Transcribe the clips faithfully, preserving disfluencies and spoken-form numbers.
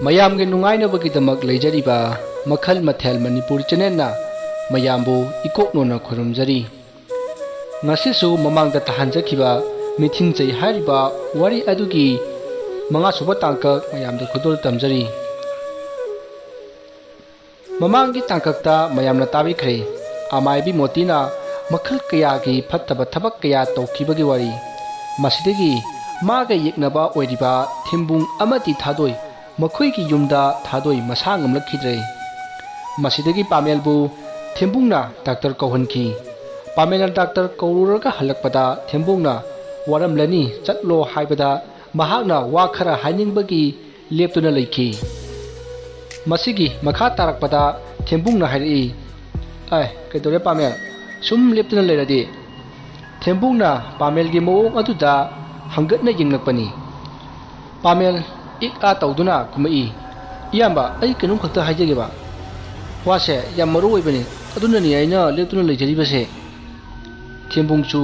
ꯃꯌꯥꯝꯒꯤ ꯅꯨꯡꯉꯥꯏꯅꯕꯒꯤꯗꯃꯛ ꯂꯩꯖꯔꯤꯕ ꯃꯈꯜ ꯃꯊꯦꯜ ꯃꯅꯤꯄꯨꯔ ꯆꯦꯅꯦꯜꯅ ꯃꯌꯥꯝꯕꯨ ꯏꯀꯣꯛ ꯅꯣꯟꯅ ꯈꯨꯔꯨꯝꯖꯔꯤ꯫ ꯉꯁꯤꯁꯨ ꯃꯃꯥꯡꯗ ꯇꯥꯍꯟꯖꯈꯤꯕ ꯃꯤꯊꯤꯡꯖꯩ ꯍꯥꯏꯔꯤꯕ ꯋꯥꯔꯤ ꯑꯗꯨꯒꯤ ꯃꯉꯥꯁꯨꯕ ꯇꯥꯡꯀꯛ ꯃꯌꯥꯝꯗ ꯈꯨꯗꯣꯜ ꯇꯝꯖꯔꯤ꯫ ꯃꯃꯥꯡꯒꯤ ꯇꯥꯡꯀꯛꯇ ꯃꯌꯥꯝꯅ ꯇꯥꯕꯤꯈ꯭ꯔꯦ, ꯑꯃꯥꯏꯕꯤ ꯃꯣꯇꯤꯅ ꯃꯈꯜ ꯀꯌꯥꯒꯤ ꯐꯠꯇꯕ ꯊꯕꯛ ꯀꯌꯥ ꯇꯧꯈꯤꯕꯒꯤ ꯋꯥꯔꯤ꯫ ꯃꯁꯤꯗꯒꯤ ꯃꯥꯒ ꯌꯦꯛꯅꯕ ꯑꯣꯏꯔꯤꯕ ꯊꯦꯝꯕꯨꯡ ꯑꯃꯗꯤ ꯊꯥꯗꯣꯏ, ꯃꯈꯣꯏꯒꯤ ꯌꯨꯝꯗ ꯊꯥꯗꯣꯏ ꯃꯁꯥ ꯉꯝꯂꯛꯈꯤꯗ꯭ꯔꯦ꯫ ꯃꯁꯤꯗꯒꯤ ꯄꯥꯃꯦꯜꯕꯨ ꯊꯦꯝꯕꯨꯡꯅ ꯗꯥꯛꯇꯔ ꯀꯧꯍꯟꯈꯤ꯫ ꯄꯥꯃꯦꯜꯅ ꯗꯥꯛꯇꯔ ꯀꯧꯔꯨꯔꯒ ꯍꯜꯂꯛꯄꯗ ꯊꯦꯝꯕꯨꯡꯅ "ꯋꯥꯔꯝꯂꯅꯤ, ꯆꯠꯂꯣ" ꯍꯥꯏꯕꯗ ꯃꯍꯥꯛꯅ ꯋꯥ ꯈꯔ ꯍꯥꯏꯅꯤꯡꯕꯒꯤ ꯂꯦꯞꯇꯨꯅ ꯂꯩꯈꯤ꯫ ꯃꯁꯤꯒꯤ ꯃꯈꯥ ꯇꯥꯔꯛꯄꯗ ꯊꯦꯝꯕꯨꯡꯅ ꯍꯥꯏꯔꯛꯏ, "ꯑꯦ, ꯀꯩꯗꯧꯔꯦ ꯄꯥꯃꯦꯜ? ꯁꯨꯝ ꯂꯦꯞꯇꯨꯅ ꯂꯩꯔꯗꯤ?" ꯊꯦꯝꯕꯨꯡꯅ ꯄꯥꯃꯦꯜꯒꯤ ꯃꯑꯣꯡ ꯑꯗꯨꯗ ꯍꯪꯒꯠꯅ ꯌꯦꯡꯂꯛꯄꯅꯤ꯫ ꯄꯥꯃꯦꯜ ꯏꯛ ꯑꯥ ꯇꯧꯗꯨꯅ ꯈꯨꯝꯃꯛꯏ, "ꯏꯌꯥꯝꯕ, ꯑꯩ ꯀꯩꯅꯣꯝ ꯈꯛꯇ ꯍꯥꯏꯖꯒꯦꯕ꯫ ꯋꯥꯁꯦ ꯌꯥꯝ ꯃꯔꯨ ꯑꯣꯏꯕꯅꯤ, ꯑꯗꯨꯅꯅꯤ ꯑꯩꯅ ꯂꯦꯞꯇꯨꯅ ꯂꯩꯖꯔꯤꯕꯁꯦ꯫" ꯊꯦꯝꯕꯨꯡꯁꯨ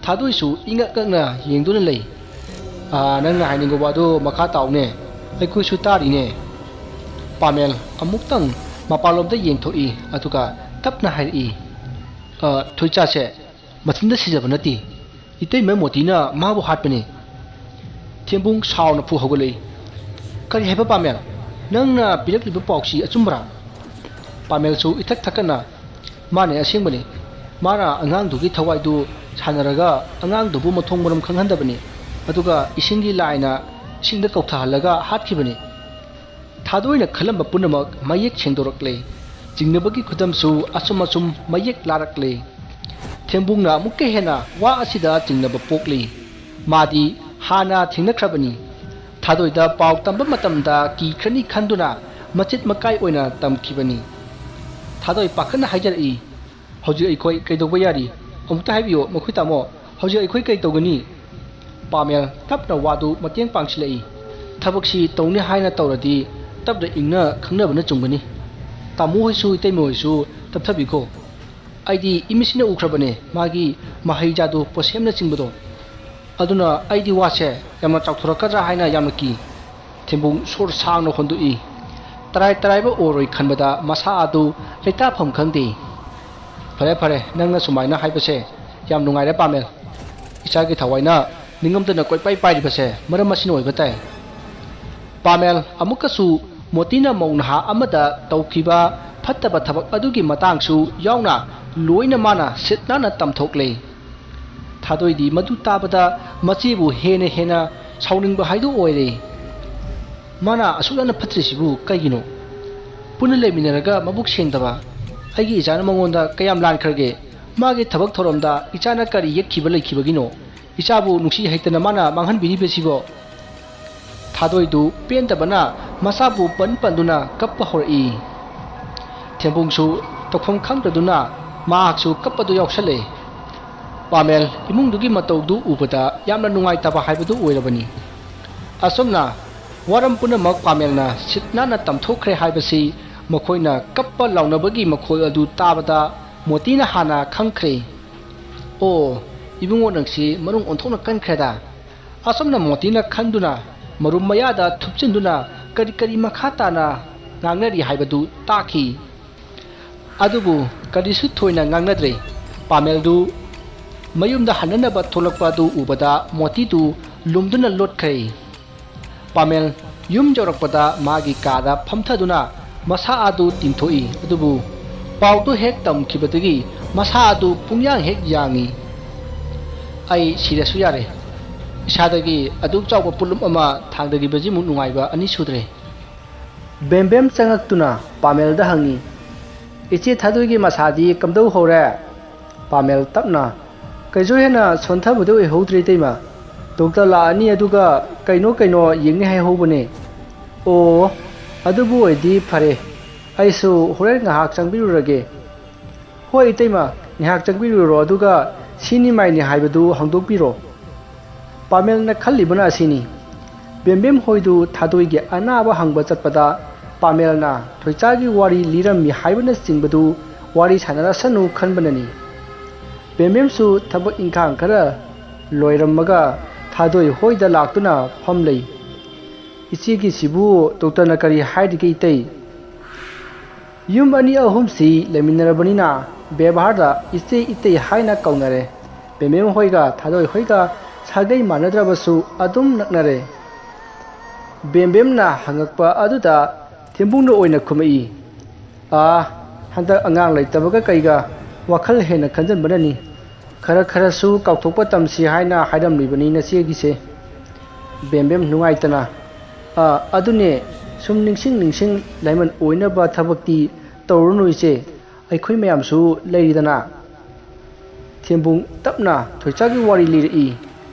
ꯊꯥꯗꯣꯏꯁꯨ ꯏꯉꯛ ꯉꯛꯅ ꯌꯦꯡꯗꯨꯅ ꯂꯩ꯫ "ꯑꯥ, ꯅꯪꯅ ꯍꯥꯏꯅꯤꯡꯕ ꯋꯥꯗꯨ ꯃꯈꯥ ꯇꯥꯎꯅꯦ, ꯑꯩꯈꯣꯏꯁꯨ ꯇꯥꯔꯤꯅꯦ꯫" ꯄꯥꯃꯦꯜ ꯑꯃꯨꯛꯇꯪ ꯃꯄꯥꯟꯂꯣꯝꯗ ꯌꯦꯡꯊꯣꯛꯏ, ꯑꯗꯨꯒ ꯇꯞꯅ ꯍꯥꯏꯔꯛꯏ, "ꯑ, ꯊꯣꯏꯆꯥꯁꯦ ꯃꯊꯟꯇ ꯁꯤꯖꯕ ꯅꯠꯇꯦ, ꯏꯇꯩꯃ ꯃꯣꯇꯤꯅ ꯃꯥꯕꯨ ꯍꯥꯠꯄꯅꯤ꯫" ꯊꯦꯝꯕꯨꯡ ꯁꯥꯎꯅ ꯐꯨ ꯍꯧꯒꯠꯂꯛꯏ, "ꯀꯔꯤ ꯍꯥꯏꯕ ꯄꯥꯃꯦꯜ? ꯅꯪꯅ ꯄꯤꯔꯛꯂꯤꯕ ꯄꯥꯎꯁꯤ ꯑꯆꯨꯝꯕꯔꯥ?" ꯄꯥꯃꯦꯜꯁꯨ ꯏꯊꯛ ꯊꯛꯀꯠꯅ, "ꯃꯥꯅꯦ, ꯑꯁꯦꯡꯕꯅꯤ꯫ ꯃꯥꯅ ꯑꯉꯥꯡꯗꯨꯒꯤ ꯊꯋꯥꯏꯗꯨ ꯁꯥꯟꯅꯔꯒ ꯑꯉꯥꯡꯗꯨꯕꯨ ꯃꯊꯣꯡ ꯃꯔꯝ ꯈꯪꯍꯟꯗꯕꯅꯤ, ꯑꯗꯨꯒ ꯏꯁꯤꯡꯒꯤ ꯂꯥꯏꯅ ꯏꯁꯤꯡꯗ ꯀꯧꯊꯍꯜꯂꯒ ꯍꯥꯠꯈꯤꯕꯅꯤ꯫" ꯊꯥꯗꯣꯏꯅ ꯈꯜꯂꯝꯕ ꯄꯨꯝꯅꯃꯛ ꯃꯌꯦꯛ ꯁꯦꯡꯗꯣꯔꯛꯂꯦ꯫ ꯆꯤꯡꯅꯕꯒꯤ ꯈꯨꯗꯝꯁꯨ ꯑꯁꯨꯝ ꯑꯁꯨꯝ ꯃꯌꯦꯛ ꯂꯥꯔꯛꯂꯦ꯫ ꯊꯦꯝꯕꯨꯡꯅ ꯑꯃꯨꯛꯀ ꯍꯦꯟꯅ ꯋꯥ ꯑꯁꯤꯗ ꯆꯤꯡꯅꯕ ꯄꯣꯛꯂꯤ꯫ ꯃꯥꯗꯤ ꯍꯥꯟꯅ ꯊꯦꯡꯅꯈ꯭ꯔꯕꯅꯤ꯫ ꯊꯥꯗꯣꯏꯗ ꯄꯥꯎ ꯇꯝꯕ ꯃꯇꯝꯗ ꯀꯤꯈ꯭ꯔꯅꯤ ꯈꯟꯗꯨꯅ ꯃꯆꯤꯠ ꯃꯀꯥꯏ ꯑꯣꯏꯅ ꯇꯝꯈꯤꯕꯅꯤ꯫ ꯊꯥꯗꯣꯏ ꯄꯥꯈꯠꯅ ꯍꯥꯏꯖꯔꯛꯏ, "ꯍꯧꯖꯤꯛ ꯑꯩꯈꯣꯏ ꯀꯩꯗꯧꯕ ꯌꯥꯔꯤ? ꯑꯃꯨꯛꯇ ꯍꯥꯏꯕꯤꯌꯨ, ꯃꯈꯣꯏ ꯇꯥꯃꯣ, ꯍꯧꯖꯤꯛ ꯑꯩꯈꯣꯏ ꯀꯩ ꯇꯧꯒꯅꯤ?" ꯄꯥꯃꯦꯜ ꯇꯞꯅ ꯋꯥꯗꯨ ꯃꯇꯦꯡ ꯄꯥꯡꯁꯤꯜꯂꯛꯏ꯫ "ꯊꯕꯛꯁꯤ ꯇꯧꯅꯤ ꯍꯥꯏꯅ ꯇꯧꯔꯗꯤ ꯇꯞꯅ ꯏꯪꯅ ꯈꯪꯅꯕꯅ ꯆꯨꯝꯒꯅꯤ꯫ ꯇꯥꯃꯣ ꯍꯣꯏꯁꯨ ꯏꯇꯩꯃ ꯍꯣꯏꯁꯨ ꯇꯞꯊꯕꯤꯈꯣ꯫ ꯑꯩꯗꯤ ꯏꯃꯤꯠꯁꯤꯅ ꯎꯈ꯭ꯔꯕꯅꯦ ꯃꯥꯒꯤ ꯃꯍꯩꯖꯥꯗꯨ ꯄꯣꯠꯁꯦꯝꯅꯆꯤꯡꯕꯗꯣ꯫ ꯑꯗꯨꯅ ꯑꯩꯗꯤ ꯋꯥꯁꯦ ꯌꯥꯝꯅ ꯆꯥꯎꯊꯣꯔꯛꯀꯗ꯭ꯔꯥ ꯍꯥꯏꯅ ꯌꯥꯝꯅ ꯀꯤ꯫" ꯊꯦꯝꯕꯨꯡ ꯁꯣꯔ ꯁꯥꯡꯅ ꯍꯣꯟꯗꯣꯛꯏ꯫ ꯇꯔꯥꯏ ꯇꯔꯥꯏꯕ ꯑꯣꯏꯔꯣꯏ ꯈꯟꯕꯗ ꯃꯁꯥ ꯑꯗꯨ ꯂꯩꯇꯥꯐꯝ ꯈꯪꯗꯦ꯫ "ꯐꯔꯦ, ꯐꯔꯦ, ꯅꯪꯅ ꯁꯨꯃꯥꯏꯅ ꯍꯥꯏꯕꯁꯦ ꯌꯥꯝ ꯅꯨꯡꯉꯥꯏꯔꯦ ꯄꯥꯃꯦꯜ꯫ ꯏꯆꯥꯒꯤ ꯊꯋꯥꯏꯅ ꯅꯤꯡꯉꯝꯗꯅ ꯀꯣꯏꯄꯥꯏ ꯄꯥꯏꯔꯤꯕꯁꯦ ꯃꯔꯝ ꯑꯁꯤꯅ ꯑꯣꯏꯕ ꯇꯥꯏ꯫" ꯄꯥꯃꯦꯜ ꯑꯃꯨꯛꯀꯁꯨ ꯃꯣꯇꯤꯅ ꯃꯧ ꯅꯍꯥ ꯑꯃꯗ ꯇꯧꯈꯤꯕ ꯐꯠꯇꯕ ꯊꯕꯛ ꯑꯗꯨꯒꯤ ꯃꯇꯥꯡꯁꯨ ꯌꯥꯎꯅ ꯂꯣꯏꯅ ꯃꯥꯅ ꯁꯤꯠ ꯅꯥꯟꯅ ꯇꯝꯊꯣꯛꯂꯦ꯫ ꯊꯥꯗꯣꯏꯗꯤ ꯃꯗꯨ ꯇꯥꯕꯗ ꯃꯆꯦꯕꯨ ꯍꯦꯟꯅ ꯍꯦꯟꯅ ꯁꯥꯎꯅꯤꯡꯕ ꯍꯥꯏꯗꯨ ꯑꯣꯏꯔꯦ꯫ "ꯃꯥꯅ ꯑꯁꯨꯛ ꯌꯥꯝꯅ ꯐꯠꯇ꯭ꯔꯤꯁꯤꯕꯨ ꯀꯩꯒꯤꯅꯣ? ꯄꯨꯟꯅ ꯂꯩꯃꯤꯟꯅꯔꯒ ꯃꯕꯨꯛ ꯁꯦꯡꯗꯕ ꯑꯩꯒꯤ ꯏꯆꯥꯅ ꯃꯉꯣꯟꯗ ꯀꯌꯥꯝ ꯂꯥꯟꯈ꯭ꯔꯒꯦ? ꯃꯥꯒꯤ ꯊꯕꯛ ꯊꯧꯔꯝꯗ ꯏꯆꯥꯅ ꯀꯔꯤ ꯌꯦꯛꯈꯤꯕ ꯂꯩꯈꯤꯕꯒꯤꯅꯣ? ꯏꯆꯥꯕꯨ ꯅꯨꯡꯁꯤ ꯍꯩꯇꯅ ꯃꯥꯅ ꯃꯥꯡꯍꯟꯕꯤꯔꯤꯕꯁꯤꯕꯣ?" ꯊꯥꯗꯣꯏꯗꯨ ꯄꯦꯟꯗꯕꯅ ꯃꯁꯥꯕꯨ ꯄꯟ ꯄꯟꯗꯨꯅ ꯀꯞꯄ ꯍꯧꯔꯛꯏ꯫ ꯊꯦꯝꯕꯨꯡꯁꯨ ꯇꯧꯐꯝ ꯈꯪꯗꯗꯨꯅ ꯃꯍꯥꯛꯁꯨ ꯀꯞꯄꯗꯨ ꯌꯥꯎꯁꯜꯂꯦ꯫ ꯄꯥꯃꯦꯜ ꯏꯃꯨꯡꯗꯨꯒꯤ ꯃꯇꯧꯗꯨ ꯎꯕꯗ ꯌꯥꯝꯅ ꯅꯨꯡꯉꯥꯏꯇꯕ ꯍꯥꯏꯕꯗꯨ ꯑꯣꯏꯔꯕꯅꯤ꯫ ꯑꯁꯨꯝꯅ ꯋꯥꯔꯝ ꯄꯨꯝꯅꯃꯛ ꯄꯥꯃꯦꯜꯅ ꯁꯤꯠ ꯅꯥꯟꯅ ꯇꯝꯊꯣꯛꯈ꯭ꯔꯦ ꯍꯥꯏꯕꯁꯤ ꯃꯈꯣꯏꯅ ꯀꯞꯄ ꯂꯥꯎꯅꯕꯒꯤ ꯃꯈꯣꯜ ꯑꯗꯨ ꯇꯥꯕꯗ ꯃꯣꯇꯤꯅ ꯍꯥꯟꯅ ꯈꯪꯈ꯭ꯔꯦ꯫ "ꯑꯣ, ꯏꯕꯨꯡꯉꯣ ꯅꯪꯁꯤ ꯃꯅꯨꯡ ꯑꯣꯟꯊꯣꯛꯅ ꯀꯟꯈ꯭ꯔꯦꯗ꯫" ꯑꯁꯨꯝꯅ ꯃꯣꯇꯤꯅ ꯈꯟꯗꯨꯅ ꯃꯔꯨꯝ ꯃꯌꯥꯗ ꯊꯨꯞꯆꯤꯟꯗꯨꯅ ꯀꯔꯤ ꯀꯔꯤ ꯃꯈꯥ ꯇꯥꯅ ꯉꯥꯡꯅꯔꯤ ꯍꯥꯏꯕꯗꯨ ꯇꯥꯈꯤ꯫ ꯑꯗꯨꯕꯨ ꯀꯔꯤꯁꯨ ꯊꯣꯏꯅ ꯉꯥꯡꯅꯗ꯭ꯔꯦ꯫ ꯄꯥꯃꯦꯜꯗꯨ ꯃꯌꯨꯝꯗ ꯍꯟꯅꯅꯕ ꯊꯣꯛꯂꯛꯄ ꯑꯗꯨ ꯎꯕꯗ ꯃꯣꯇꯤꯗꯨ ꯂꯨꯝꯗꯨꯅ ꯂꯣꯠꯈ꯭ꯔꯦ꯫ ꯄꯥꯃꯦꯜ ꯌꯨꯝ ꯌꯧꯔꯛꯄꯗ ꯃꯥꯒꯤ ꯀꯥꯗ ꯐꯝꯊꯗꯨꯅ ꯃꯁꯥ ꯑꯗꯨ ꯇꯤꯡꯊꯣꯛꯏ, ꯑꯗꯨꯕꯨ ꯄꯥꯎꯗꯨ ꯍꯦꯛ ꯇꯝꯈꯤꯕꯗꯒꯤ ꯃꯁꯥ ꯑꯗꯨ ꯄꯨꯡꯌꯥꯡ ꯍꯦꯛ ꯌꯥꯡꯏ꯫ "ꯑꯩ ꯁꯤꯔꯁꯨ ꯌꯥꯔꯦ, ꯏꯁꯥꯗꯒꯤ ꯑꯗꯨꯛ ꯆꯥꯎꯕ ꯄꯣꯠꯂꯨꯝ ꯑꯃ ꯊꯥꯡꯗꯈꯤꯕꯁꯤꯃꯨꯛ ꯅꯨꯡꯉꯥꯏꯕ ꯑꯅꯤ ꯁꯨꯗ꯭ꯔꯦ꯫" ꯕꯦꯝꯕꯦꯝ ꯆꯪꯉꯛꯇꯨꯅ ꯄꯥꯃꯦꯜꯗ ꯍꯪꯉꯤ, "ꯏꯆꯦ ꯊꯥꯗꯣꯏꯒꯤ ꯃꯁꯥꯗꯤ ꯀꯝꯗꯧ ꯍꯧꯔꯦ?" ꯄꯥꯃꯦꯜ ꯇꯞꯅ, "ꯀꯩꯁꯨ ꯍꯦꯟꯅ ꯁꯣꯟꯊꯕꯗꯤ ꯑꯣꯏꯍꯧꯗ꯭ꯔꯦ ꯏꯇꯩꯃ꯫ ꯗꯣꯛꯇꯔ ꯂꯥꯛꯑꯅꯤ, ꯑꯗꯨꯒ ꯀꯩꯅꯣ ꯀꯩꯅꯣ ꯌꯦꯡꯅꯤ ꯍꯥꯏꯍꯧꯕꯅꯦ꯫" "ꯑꯣ, ꯑꯗꯨꯕꯨ ꯑꯣꯏꯗꯤ ꯐꯔꯦ꯫ ꯑꯩꯁꯨ ꯍꯣꯔꯦꯟ ꯉꯥꯏꯍꯥꯛ ꯆꯪꯕꯤꯔꯨꯔꯒꯦ꯫" "ꯍꯣꯏ ꯏꯇꯩꯃ, ꯉꯥꯏꯍꯥꯛ ꯆꯪꯕꯤꯔꯨꯔꯣ, ꯑꯗꯨꯒ ꯁꯤꯅꯤ ꯃꯥꯏꯅꯤ ꯍꯥꯏꯕꯗꯨ ꯍꯪꯗꯣꯛꯄꯤꯔꯣ꯫" ꯄꯥꯃꯦꯜꯅ ꯈꯜꯂꯤꯕꯅ ꯑꯁꯤꯅꯤ꯫ ꯕꯦꯝꯕꯦꯝ ꯍꯣꯏꯗꯨ ꯊꯥꯗꯣꯏꯒꯤ ꯑꯅꯥꯕ ꯍꯪꯕ ꯆꯠꯄꯗ ꯄꯥꯃꯦꯜꯅ ꯊꯣꯏꯆꯥꯒꯤ ꯋꯥꯔꯤ ꯂꯤꯔꯝꯃꯤ ꯍꯥꯏꯕꯅꯆꯤꯡꯕꯗꯨ ꯋꯥꯔꯤ ꯁꯥꯟꯅꯔꯁꯅꯨ ꯈꯟꯕꯅꯅꯤ꯫ ꯕꯦꯝꯕꯦꯝꯁꯨ ꯊꯕꯛ ꯏꯪꯈꯥꯡ ꯈꯔ ꯂꯣꯏꯔꯝꯃꯒ ꯊꯥꯗꯣꯏ ꯍꯣꯏꯗ ꯂꯥꯛꯇꯨꯅ ꯐꯝꯂꯩ꯫ ꯏꯆꯦꯒꯤꯁꯤꯕꯨ ꯗꯣꯛꯇꯔꯅ ꯀꯔꯤ ꯍꯥꯏꯔꯤꯒꯦ ꯏꯇꯩ? ꯌꯨꯝ ꯑꯅꯤ ꯑꯍꯨꯝꯁꯤ ꯂꯩꯃꯤꯟꯅꯔꯕꯅꯤꯅ ꯕꯦꯕꯥꯔꯗ ꯏꯆꯦ ꯏꯇꯩ ꯍꯥꯏꯅ ꯀꯧꯅꯔꯦ꯫ ꯕꯦꯝꯕꯦꯝ ꯍꯣꯏꯒ ꯊꯥꯗꯣꯏ ꯍꯣꯏꯒ ꯁꯥꯒꯩ ꯃꯥꯟꯅꯗ꯭ꯔꯕꯁꯨ ꯑꯗꯨꯝ ꯅꯛꯅꯔꯦ꯫ ꯕꯦꯝꯕꯦꯝꯅ ꯍꯪꯉꯛꯄ ꯑꯗꯨꯗ ꯊꯦꯝꯕꯨꯡꯅ ꯑꯣꯏꯅ ꯈꯨꯝꯃꯛꯏ, "ꯑꯥ, ꯍꯟꯗꯛ ꯑꯉꯥꯡ ꯂꯩꯇꯕꯒ ꯀꯩꯒ ꯋꯥꯈꯜ ꯍꯦꯟꯅ ꯈꯟꯖꯟꯕꯅꯅꯤ꯫ ꯈꯔ ꯈꯔꯁꯨ ꯀꯥꯎꯊꯣꯛꯄ ꯇꯝꯁꯤ ꯍꯥꯏꯅ ꯍꯥꯏꯔꯝꯂꯤꯕꯅꯤ ꯅꯆꯦꯒꯤꯁꯦ꯫" ꯕꯦꯝꯕꯦꯝ ꯅꯨꯡꯉꯥꯏꯇꯅ, "ꯑꯥ, ꯑꯗꯨꯅꯦ, ꯁꯨꯝ ꯅꯤꯡꯁꯤꯡ ꯅꯤꯡꯁꯤꯡ ꯂꯥꯏꯃꯟ ꯑꯣꯏꯅꯕ ꯊꯕꯛꯇꯤ ꯇꯧꯔꯨꯅꯨ ꯏꯆꯦ, ꯑꯩꯈꯣꯏ ꯃꯌꯥꯝꯁꯨ ꯂꯩꯔꯤꯗꯅ꯫" ꯊꯦꯝꯕꯨꯡ ꯇꯞꯅ ꯊꯣꯏꯆꯥꯒꯤ ꯋꯥꯔꯤ ꯂꯤꯔꯛꯏ꯫